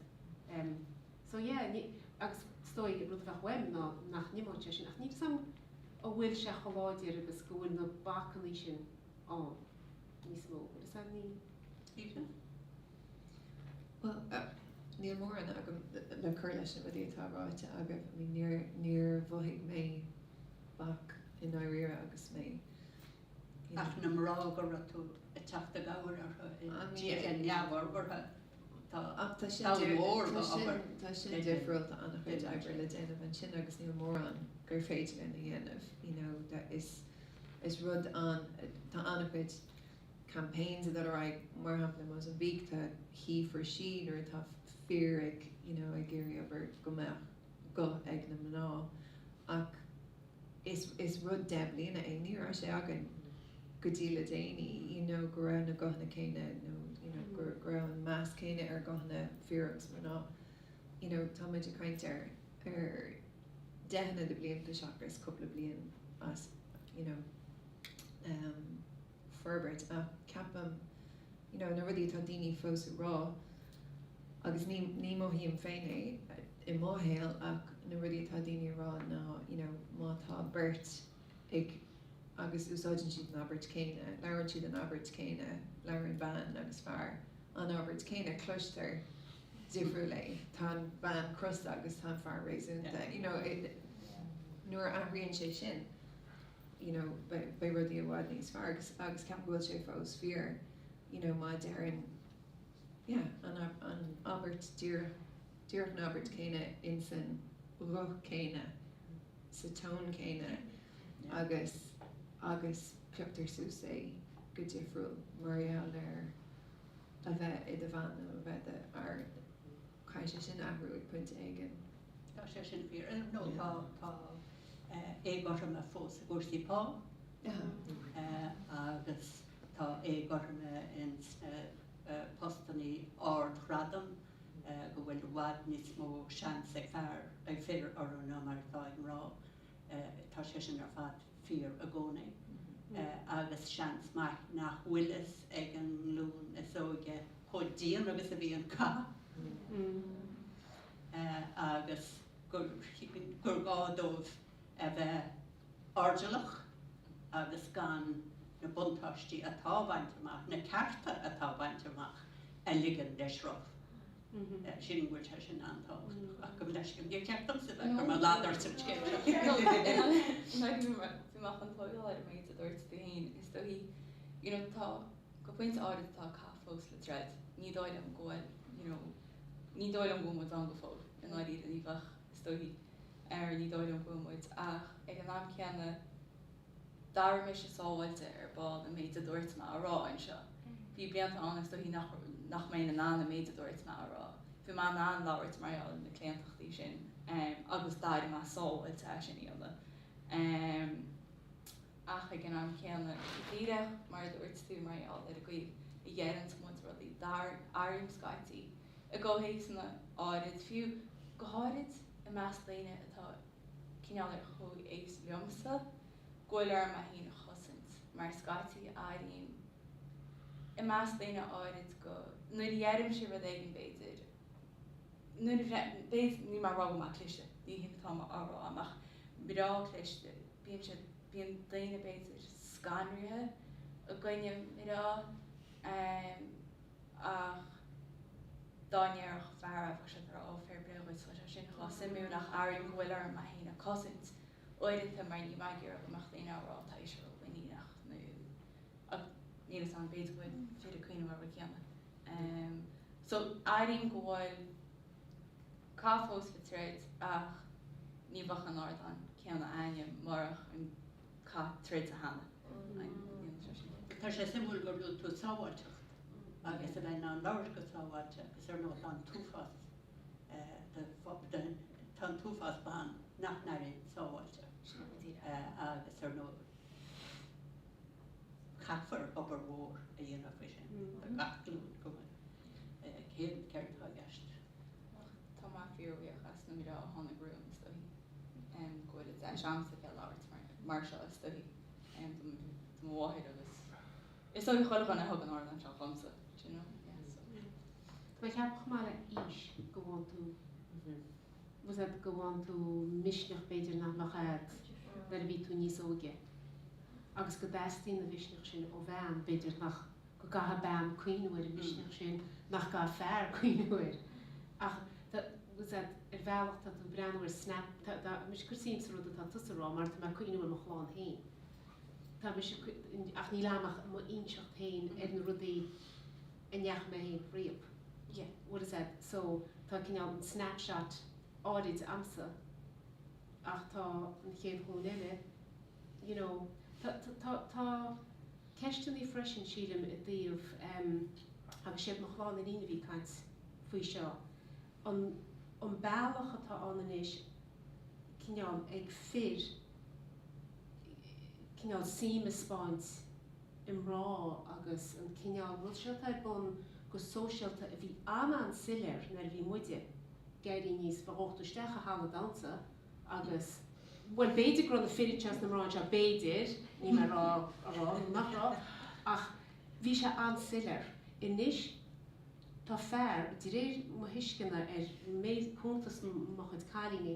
Em so yeah, ní, agus is dóigh an rud a bheadh uaim ná nach n-imeodh sé sin ach níl fhios a'm an bhfuil sé chomh láidir agus go bhfuil na bacannaí sin ann níos mó, bhfuil fhios a'd, ní. Aoife? Bhuel, níl mórán agam le cur leis na rudaí atá ráite agaibh. I mean, níor, níor mhothaigh mé bac i ndáiríre agus mé, you know. Ach na mná go raibh tú ag teacht i gcabhair orthu i dtíortha neamhfhorbartha, tá Ach tá sin domhan mór tá sin, d'obair tá sin le difriúil, tá an-chuid déanamh oibre le déanamh ansin agus níl mórán gur féidir linn a dhéanamh, you know, is, is rud an, tá an-chuid campaigns ag dul ar aghaidh, mar shampla i Mozambique tá he for she nuair atá fir ag you know ag iarraidh obair go mbeadh guth ag na mná ach is is rud 10 mbliana é, ní raibh sé againn go dtí le déanaí you know go raibh na guthanna céanna nó you know go go raibh an meas céanna ar ghuthanna fir agus mná you know tá muid ag caint ar ar deicheanna de blianta seachas cúpla bliain as you know um, forbairt ach ceapaim you know na rudaí atá daoine fós a rá agus ní ní mothaím féin é i mo shaol ach na rudaí atá daoine a rá ná you know má tá beirt ag agus úsáideann siad an abairt céanna, labhrann siad an abairt céanna, labhrann bean agus fear an abairt céanna, cloistear difriúil é, tá an bean crosta agus tá an fear réasúnta, you know nuair a athraíonn sé sin you know beidh rudaí i bhfad níos fearr agus agus ceapaim go bhfuil sé fós fíor you know má deireann yeah an an abairt díreach díreach an abairt céanna insan ghuth céanna sa tón céanna agus agus pioctar suas é go difriúil mar gheall ar a bheith i do bhean nó a bheith i do fhear caithfidh sé sin athrú ag pointe éigin. Tá sé sin fíor. Nó tá tá éagothroime fós i gcúrsaí pá agus tá éagothroime ins na postannaí ardghradaim go bhfuil i bhfad níos mó seans ag fear ag fir orthu ná mar atá ag mná. Tá sé sin ar fad fíor i gcónaí. Agus seans maith nach bhfuil fhios ag an nglúin is óige chomh dian agus a bhí an cath agus gur gá dóibh a bheith airdeallach agus gan na buntáistí atá bainte amach, na cearta atá bainte amach a ligean le sruth. Sílim go bhfuil sé sin an-tábhachtach. Ach gabh mo leithscéal, níor cheart domsa bheith ag cur mo ladar sa scéal seo. Bhí mé chun tógáil ar an méid a dúirt tú féin, is dóichí, you know, tá, go pointe áirid tá cath fós le troid. Ní dóigh liom go bhfuil, you know, ní dóigh liom go bhfuil muid ann go fóill, i ndáiríre, ní bheadh, is dóichí, ar ní dóigh liom go bhfuil muid, ach ag an am céanna, d'airigh mise sábháilte ar ball an méid a dúirt mé a rá anseo. Bhí blianta ann is dóichí nach, nach mbeinn in ann an méid a dúirt mé a rá. Bhí mé in ann labhairt mar gheall ar na claontachtaí sin agus d'airigh mé sábháilte é sin a dhéanamh. Ach ag an am céanna, díreach mar a dúirt tú mar gheall ar an gcaoi a dheireanns muid rudaí, airím scaití, i gcomhthéacsanna áirid, fiú go háirid i measc daoine atá cineál ar chomhaois liomsa, go bhfuil orm mé féin a chosaint, mar scaití airím i measc daoine áirid go, nuair a dheirimse rud éigin b'fhéidir, nuair a b'fhéidir, níl mé ag rá go bhfuil mé cliste, ní hin atá mé á rá, ach mná cliste, bíonn siad, bíonn daoine b'fhéidir scanraithe i gcoinne mná ach dá ndéarfadh fear é bheadh siad ag rá oh fair play dhuit tá sé sin chomh suimiúil ach airím go bhfuil orm mé féin a cosaint uaireanta mar níl mé ag iarraidh go mbeadh daoine á rá tá ise rómhuiníneach nó. Níl fhios a'm, b'fhéidir go bhfuil fir ag cuimhneamh ar rud céanna. So, airím go bhfuil cath fós le troid ach ní bheadh an ardán céanna a'inne murach an cath troidte cheana. Tá sé suimiúil gur luaigh tú sábháilteacht agus a bheith in ann labhairt go sábháilte agus ar ndóigh tá an t-uafás de tá an t-uafás ban nach n-airíonn sábháilte agus ar ndóigh caithfear obair mhór a dhéanamh faoi sin do gach glúin go bhfuil cén céard atá i gceist. Tá mé fíorbhuíoch as na mná a tháinig romham is dóichí go bhfuil an deis a'msa bheith ag labhairt mar seo is dóichí do mo mháthair agus is dóichí chuile dhuine a thug an ardán seo dhomsa, do you know, yeah so. Tá mé ag ceapadh chomh maith le aois go bhfaigheann tú bhfuil fhios a'd go bhfaigheann tú misneach b'fhéidir nach mbeadh a'd nuair a bhí tú níos óige agus go dteastaíonn an mhisneach sin ó bhean, b'fhéidir nach, go gcaithfidh bean cuimhniú ar an misneach sin, nach gcaithfidh fear cuimhniú air. Ach tá, bhfuil fhios a'd, ar bhealach tá tú ag breathnú ar snap, tá, tá mise ag cur suim sa rud atá tusa a rá mar tá mé ag cuimhniú ar mo chlann féin. Tá mise, ach níl a'm ach m'inseacht féin ar na rudaí a ndeachaigh mé féin thríob. Yeah. Bhfuil fhios a'd, so tá cineál an snapshot áirid a'msa ach tá an chéad ghlúin eile, you know, tá, tá, tá ceisteannaí freisin sílim i dtaobh em agus siad mo chlann iníon a bhí ag caint faoi seo, an, an bealach atá ann anois cineál ag fir cineál suim a 'speáint i mná agus an cineál rud seo atá ar bun go sóisialta a bhí an-an-soiléir nuair a bhí muide ag éirí aníos, bheadh tú isteach i halla damhsa agus, bhuel b'fhéidir go raibh na fir anseo is na mná anseo, b'fhéidir, níl mé a rá a rá nó nach raibh, ach bhí sé an-soiléir. Anois tá fear, de réir mo thuisceana ar méid cuntas mo chuid cailíní,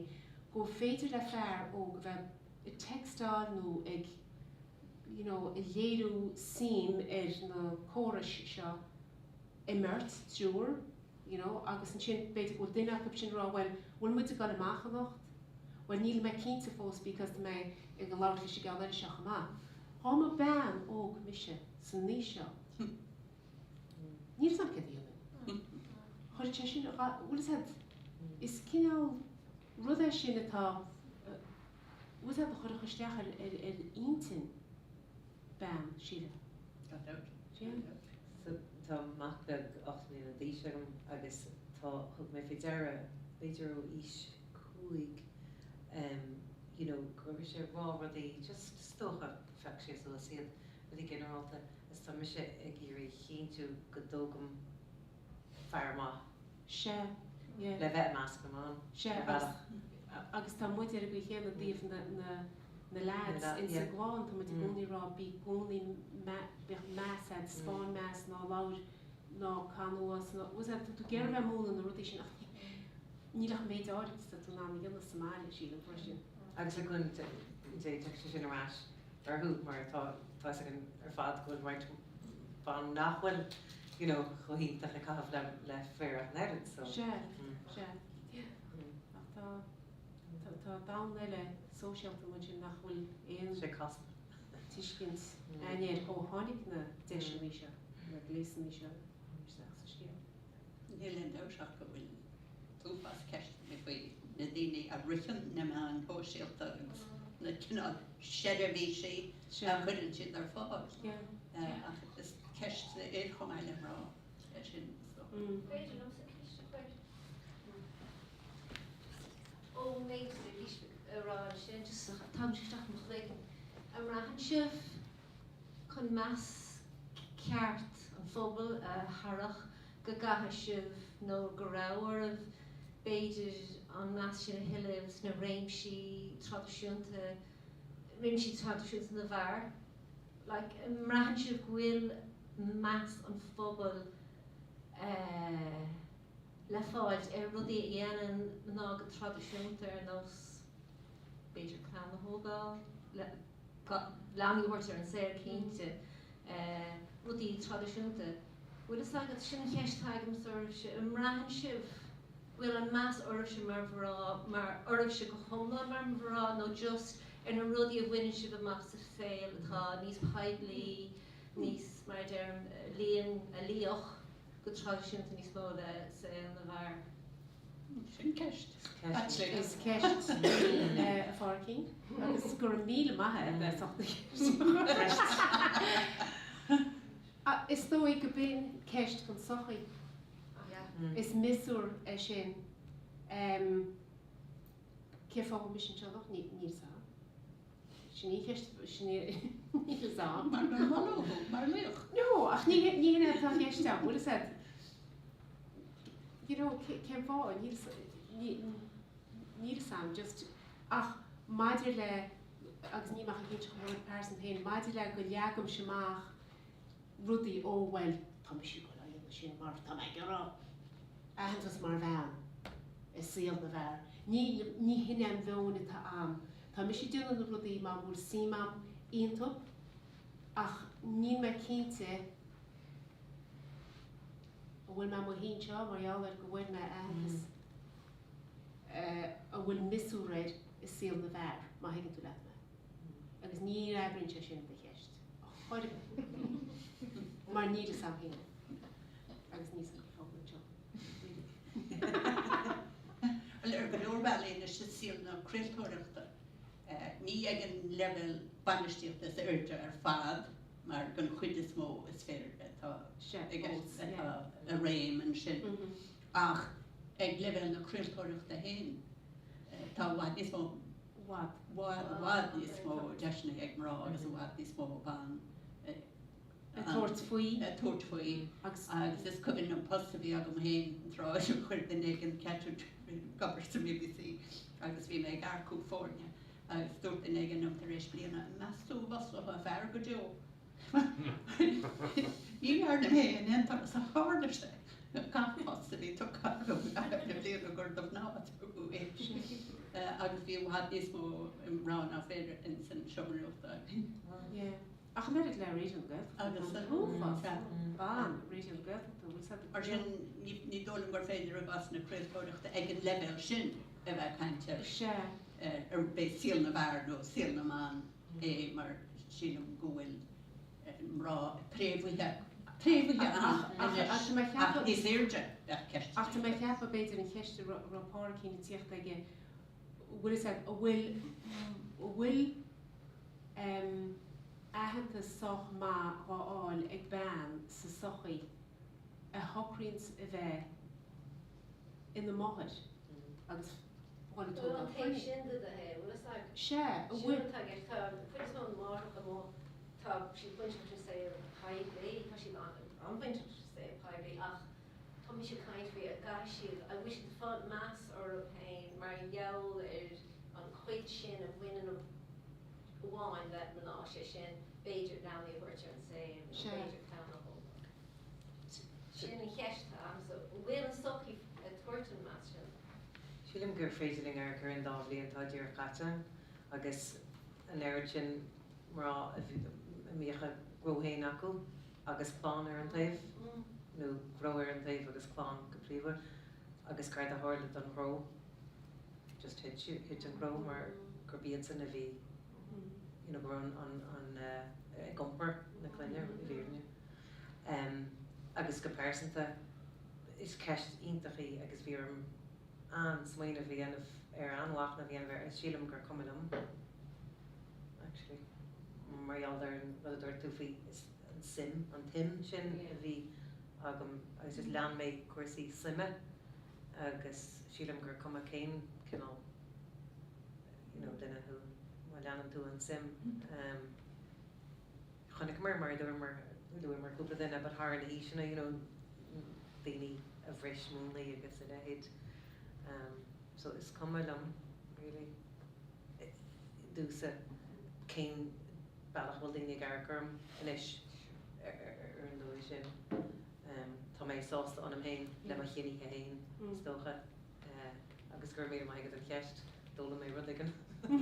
go féidir le fear óg a bheith ag textáil nó ag you know ag léiriú suim ar na córais seo i mbeirt, triúr, you know agus ansin b'fhéidir go bhfuil duine acu sin ag rá bhuel, bhfuil muid ag dul amach anocht? Bhuel níl mé cinnte fós because tá mé ag labhairt leis an gceann eile seo chomh maith. Dhá mba bean óg mise san aois seo, níl 'fhios a'm céard a dhéanfainn. Chuirfeadh sé sin, bhfuil 'fhios a'd, is cineál rud é sin atá, bhfuil 'fhios a'd, a chuirfeadh isteach ar ar intinn bean, sílim. Gan dabht. Gan dabht. So tá mac beag 8 mbliana d'aois agam agus tá, thug mé faoi deara, b'fhéidir ó aois 5, em you know go raibh sé ag rá rudaí just is dócha phioc sé suas iad, rudaí ginearálta agus tá mise ag iarraidh a chinntiú go dtógaim fear maith. Sea, yeah. Le bheith i measc na mban. Sea, ar bhealach. Agus tá muid ar an gcaoi chéanna i dtaobh na, na, na lads insa gclann, tá muid i gcónaí ag rá bí i gcónaí, bíodh meas a'd, 'speáin meas, ná labhair, ná can uas, ná, bhfuil 'fhios a'd, tá tú ag iarraidh bheith ag múineadh na rudaí sin ach níl ach méid áirid atá tú in ann a dhéanamh sa mbaile, sílim, freisin. Agus le cúnamh Dé, tiocfaidh sé sin ar ais orthu mar tá tá 'fhios againn ar fad go bhfuil roinnt ban nach bhfuil you know chomh hiontach ag caitheamh le le fir ach an oiread so. Sea, sea, yeah. Ach tá tá tá domhan eile sóisialta amuigh ansin nach bhfuil aon Sé casta. tuiscint againn air ó tháinig na deiseanna seo, na gléasanna seo isteach sa scéal. Níl aon dabht ach go bhfuil t-uafás ceisteanna faoi na daoine a ritheann na meáin shóisialta agus na cineál seirbhísí a chuireann siad ar fáil. Ach is ceist d'fhir chomh maith le mná é sin is dócha. Féidir liomsa ceist a chur? Ón méid a bhí sibh a rá ansin, just tagann sé isteach i mo chloigeann. An mbraitheann sibh chun meas ceart an phobail a tharrac go gcaithfidh sibh nó go raibh oraibh, b'fhéidir, an meas sin a thuilleamh sna réimsí traidisiúnta, réimsí traidisiúnta na bhfear? Like, an mbraitheann sibh go bhfuil meas an phobail eh le fáilt ar rudaí a dhéanann mná go traidisiúnta ar nós, b'fhéidir, clann a thógáil, leanaí a thabhairt ar an saol cinnte, rudaí traidisiúnta. Bhfuil fhios agat, sin an cheist atá agamsa oraibhse, an mbraitheann sibh go bhfuil an meas oraibhse mar mhná, mar oraibhse go hiomlán mar mhná nó just ar na rudaí a bhaineann sibh amach sa saol atá níos poiblí? Níos, mar a deirim, líon a luíodh go traidisiúnta níos mó le saol na bhfear. Sin ceist. Is ceist í, a Phádraicín, agus go raibh míle maith agat as ucht na ceiste. Is dóigh go b'in ceist don tsochaí. Is miosúr é sin. Cén fáth a bhfuil mise anseo anocht? Níl 'fhios a'm. Sin í an cheist, sin í, níl 'fhios a'm. Mar gur moladh thú, mar laoch. No, ach ní ní hin é atá i gceist a'm, bhfuil 'fhios a'd, you know, cén fáth, níl níl 'fhios a'm, just, ach maidir le, agus níl mé ach ag inse mo rud pearsanta féin, maidir le go leagaimse amach rudaí, ó bhuel, tá mise ag dul á dhéanamh sin mar tá mé ag iarraidh aitheantas mar bhean i saol na bhfear. Ní, ní hin é an mheon atá a'm. Tá mise ag déanamh na rudaí mar go bhfuil suim a'm iontu ach níl mé cinnte an bhfuil mé amuigh anseo mar gheall ar go bhfuair mé aitheantas a bhfuil miosúr air i saol na bhfear, má thuigeann tú leat mé. Agus ní fhreagraíonn sé sin do cheist. Chor ar bith. Mar níl fhios a'm féin. Agus níl fhios ag an phobal anseo. Really. Bhuel, ar go leor bealaí anois i saol na craoltóireachta, ní ag an leibhéal bainistíochta is airde ar fad, mar den chuid is mó is fir atá i gceist, atá i réim ansin, ach ag leibhéal na craoltóireachta féin, tá i bhfad níos mó bhfad, bhfad, i bhfad níos mó deiseanna ag mná agus i bhfad níos mó ban ag tabhairt faoi. ag tabhairt faoi. Agus is cuimhin liom post a bhí agam féin an tráth a chuir duine éigin ceist ag obair sa mBBC agus bhí mé ag earcú foirne agus dúirt duine éigin liom tar éis bliana, meas tú an bhfostófá fear go deo? Ní dhearna mé in aon turas ach tharla sé gach post a bhí tugtha agam i gcaitheamh na bliana gur do mhná a tugadh é agus bhí i bhfad níos mó mná ná fir ins an seomra nuachta. Ach an oiread le Raidió na Gaeltachta, Agus tá an t-uafás ban Raidió na Gaeltachta, bhfuil 's Mar sin, ní dóigh liom gur féidir i gcás na craoltóireachta ag an leibhéal sin a bheith ag caint ar ar b'é saol na bhfear nó saol na mban é mar sílim go bhfuil mná préamhaithe, préamhaithe ann anois ach níos airde bheadh ceist. Ach tá mé ag ceapadh b'fhéidir an cheist a raibh Pádraicín ag tíocht aige, bhfuil fhios a'd, an bhfuil, an bhfuil aitheantas sách maith dhá fháil ag bean sa sochaí a shocraíonns a bheith ina máthair agus Bhuel, an taobh sin de do shaol, bhfuil fhios a'd? Sea, an bhfuil. Sin atá i gceist. Tá an chuid is mó na máithreacha amuigh, tá siad bainteach sa saol poiblí, tá siad an-bhainteach sa saol poiblí ach tá mise ag caint faoi, gcaithfidh siad, an bhfuil siad ag fáil meas orthu féin mar gheall ar an chuid sin a bhaineann amháin le mná, sé sin, b'fhéidir leanaí a thabhairt ar an saol nó b'fhéidir clann a thógáil. Sin an cheist atá agamsa, an bhfuil an tsochaí ag tabhairt an meas sin? Sílim gur féidir linn amharc ar an dá bhliain atá díreach caite agus an oiread sin mná a mbíodh a ngnó féin acu agus clann ar an taobh, nó gnó ar an taobh agus clann go príomha, agus céard a tharla don ghnó? Just thit, thit an gnó mar gurb iadsan a bhí, you know, go raibh an, an, ag iompar na clainne i bhfírinne. Agus go pearsanta, is ceist iontach í agus bhí orm an-smaoineamh a dhéanamh air, an-mhachnamh a dhéanamh air agus sílim gur cuma liom actually mar gheall ar an rud a dúirt tú faoi an suim, an tsuim sin a bhí agam agus just lean mé cúrsaí suime agus sílim gur cuma cén cineál you know duine thú má leanann tú an suim. Chonaiceamar, mar a dúramar, luamar cúpla duine but thar na haoiseanna, you know, daoine a bhris múnlaí agus a leithéid. So is cuma liom really domhsa cén bealach a bhfuil daoine ag amharc orm anois ar an dóigh sin. Tá mé sásta ionam féin le mo chinnithe féin is dócha. Agus go raibh míle maith agat an cheist, d'fhoghlaim mé rud éigin. Is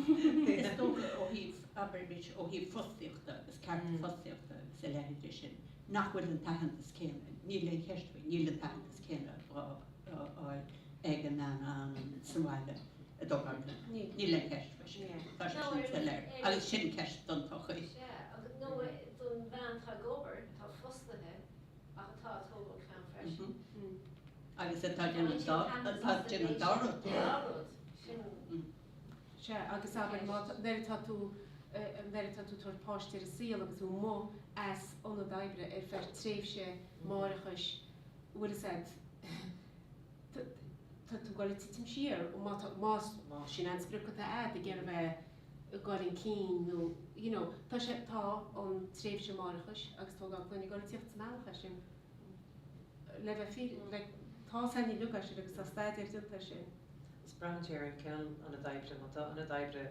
dócha ó thaobh, abraimis, ó thaobh fostaíochta agus cearta fostaíochta agus a leithéid de sin, nach bhfuil an t-aitheantas céanna, níl aon cheist faoi, níl an t-aitheantas céanna á fháil ag an mbean sa bhaile ag tógáil clainne. Níl aon cheist faoi sin. Tá sé sin soiléir. Agus sin ceist don tsochaí. Sea, agus nó don bhean atá ag obair. atá ag tógáil clann freisin. Agus atá ag déanamh dá, atá ag déanamh dá rud. Dá rud, sin. Sea, agus abair má, nuair atá tú, nuair atá tú ag tabhairt páiste ar an saol agus tú amuigh as ionad oibre ar feadh tréimhse máithreachais, bhfuil fhios a'd, tá tú ag dul ag titim siar, má tá, más, más sin an sprioc atá a'd ag iarraidh bheith ag dul chun cinn nó, you know, tá sé, tá an tréimhse máithreachais agus tógáil clainne ag dul ag tíocht sa mbealach air sin le bheith fíor, like, tá sainní beaga air sin agus tá staidéar déanta air sin. Is braitheann sé ar an cineál ionad oibre, má tá ionad oibre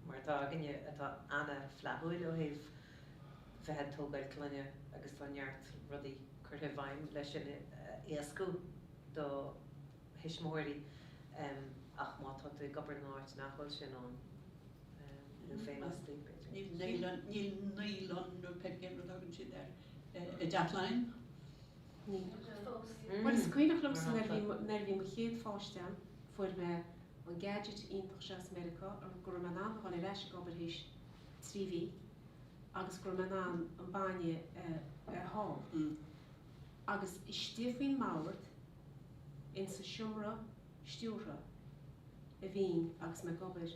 mar atá againne atá ana-fhlaithiúil ó thaobh bheith ag tógáil clainne agus tá neart rudaí curtha i bhfeidhm leis sin a éascú do thuismitheoirí ach má tá tú ag obair in áit nach bhfuil sin ann nó féinfhostaí b'fhéidir. Níl naíolann nó pé cén rud a thugann siad air i dTeach Laighean. Níl. Bhuel is cuimhneach liomsa nuair a bhí mo chéad pháiste ann fuair mé an gadget iontach seo as Meiriceá go raibh mé in ann a dhul ar ais ag obair théis 3 mhí agus go raibh mé in ann an bainne a shá. Agus istigh faoin mbord insa seomra stiúrtha a bhínn agus mé ag obair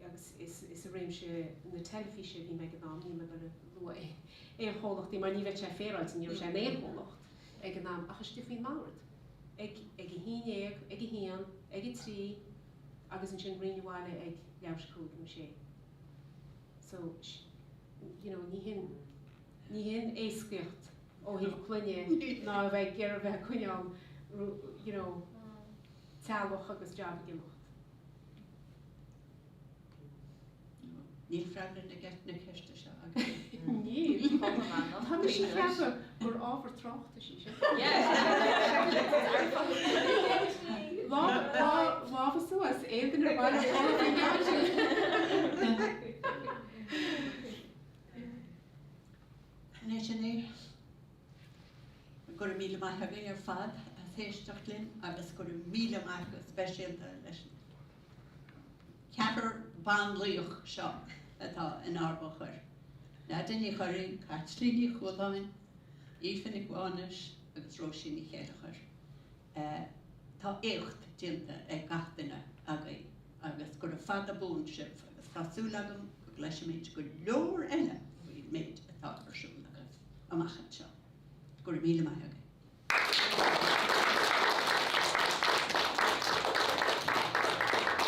agus is i réimse na teilifíse a bhí mé ag an am, níl mé ag dul a lua aon chomhlachtaí mar ní bheadh sé féaráilte, ní raibh sé in aon chomhlacht ag an am ach istigh faoin mbord ag ag a haon dhéag, ag a haon, ag a trí agus ansin raghainn abhaile ag leathuair tar éis a cúig nó sé. So, you know, ní hin, ní hin éascaíocht ó thaobh clainne ná a bheith ag iarraidh bheith ag coinneáil, you know, teaghlach agus jab ag imeacht. Níl freagra na na ceiste seo agam. Níl. Tá mise ag ceapadh gur ábhar tráchtais í sin. Lámha suas, aon duine ar mhaith leo dul faoin gceann sin. Anois sin é. Go raibh míle maith agaibh ar fad as éisteacht linn agus go raibh míle maith go speisialta leis an cheathrar banlaoch seo atá inár bhfochair, Nadia Ní Churraoin, Caitlín Ní Chualáin, Aoife Nic Mhánais agus Róisín Ní Chéilleachair. Tá éacht déanta ag gach duine agaibh agus gura fada buan sibh agus tá súil agam go gcloisfimid go leor eile faoin méid atá ar siúl agaibh amach anseo. Go raibh míle maith agaibh.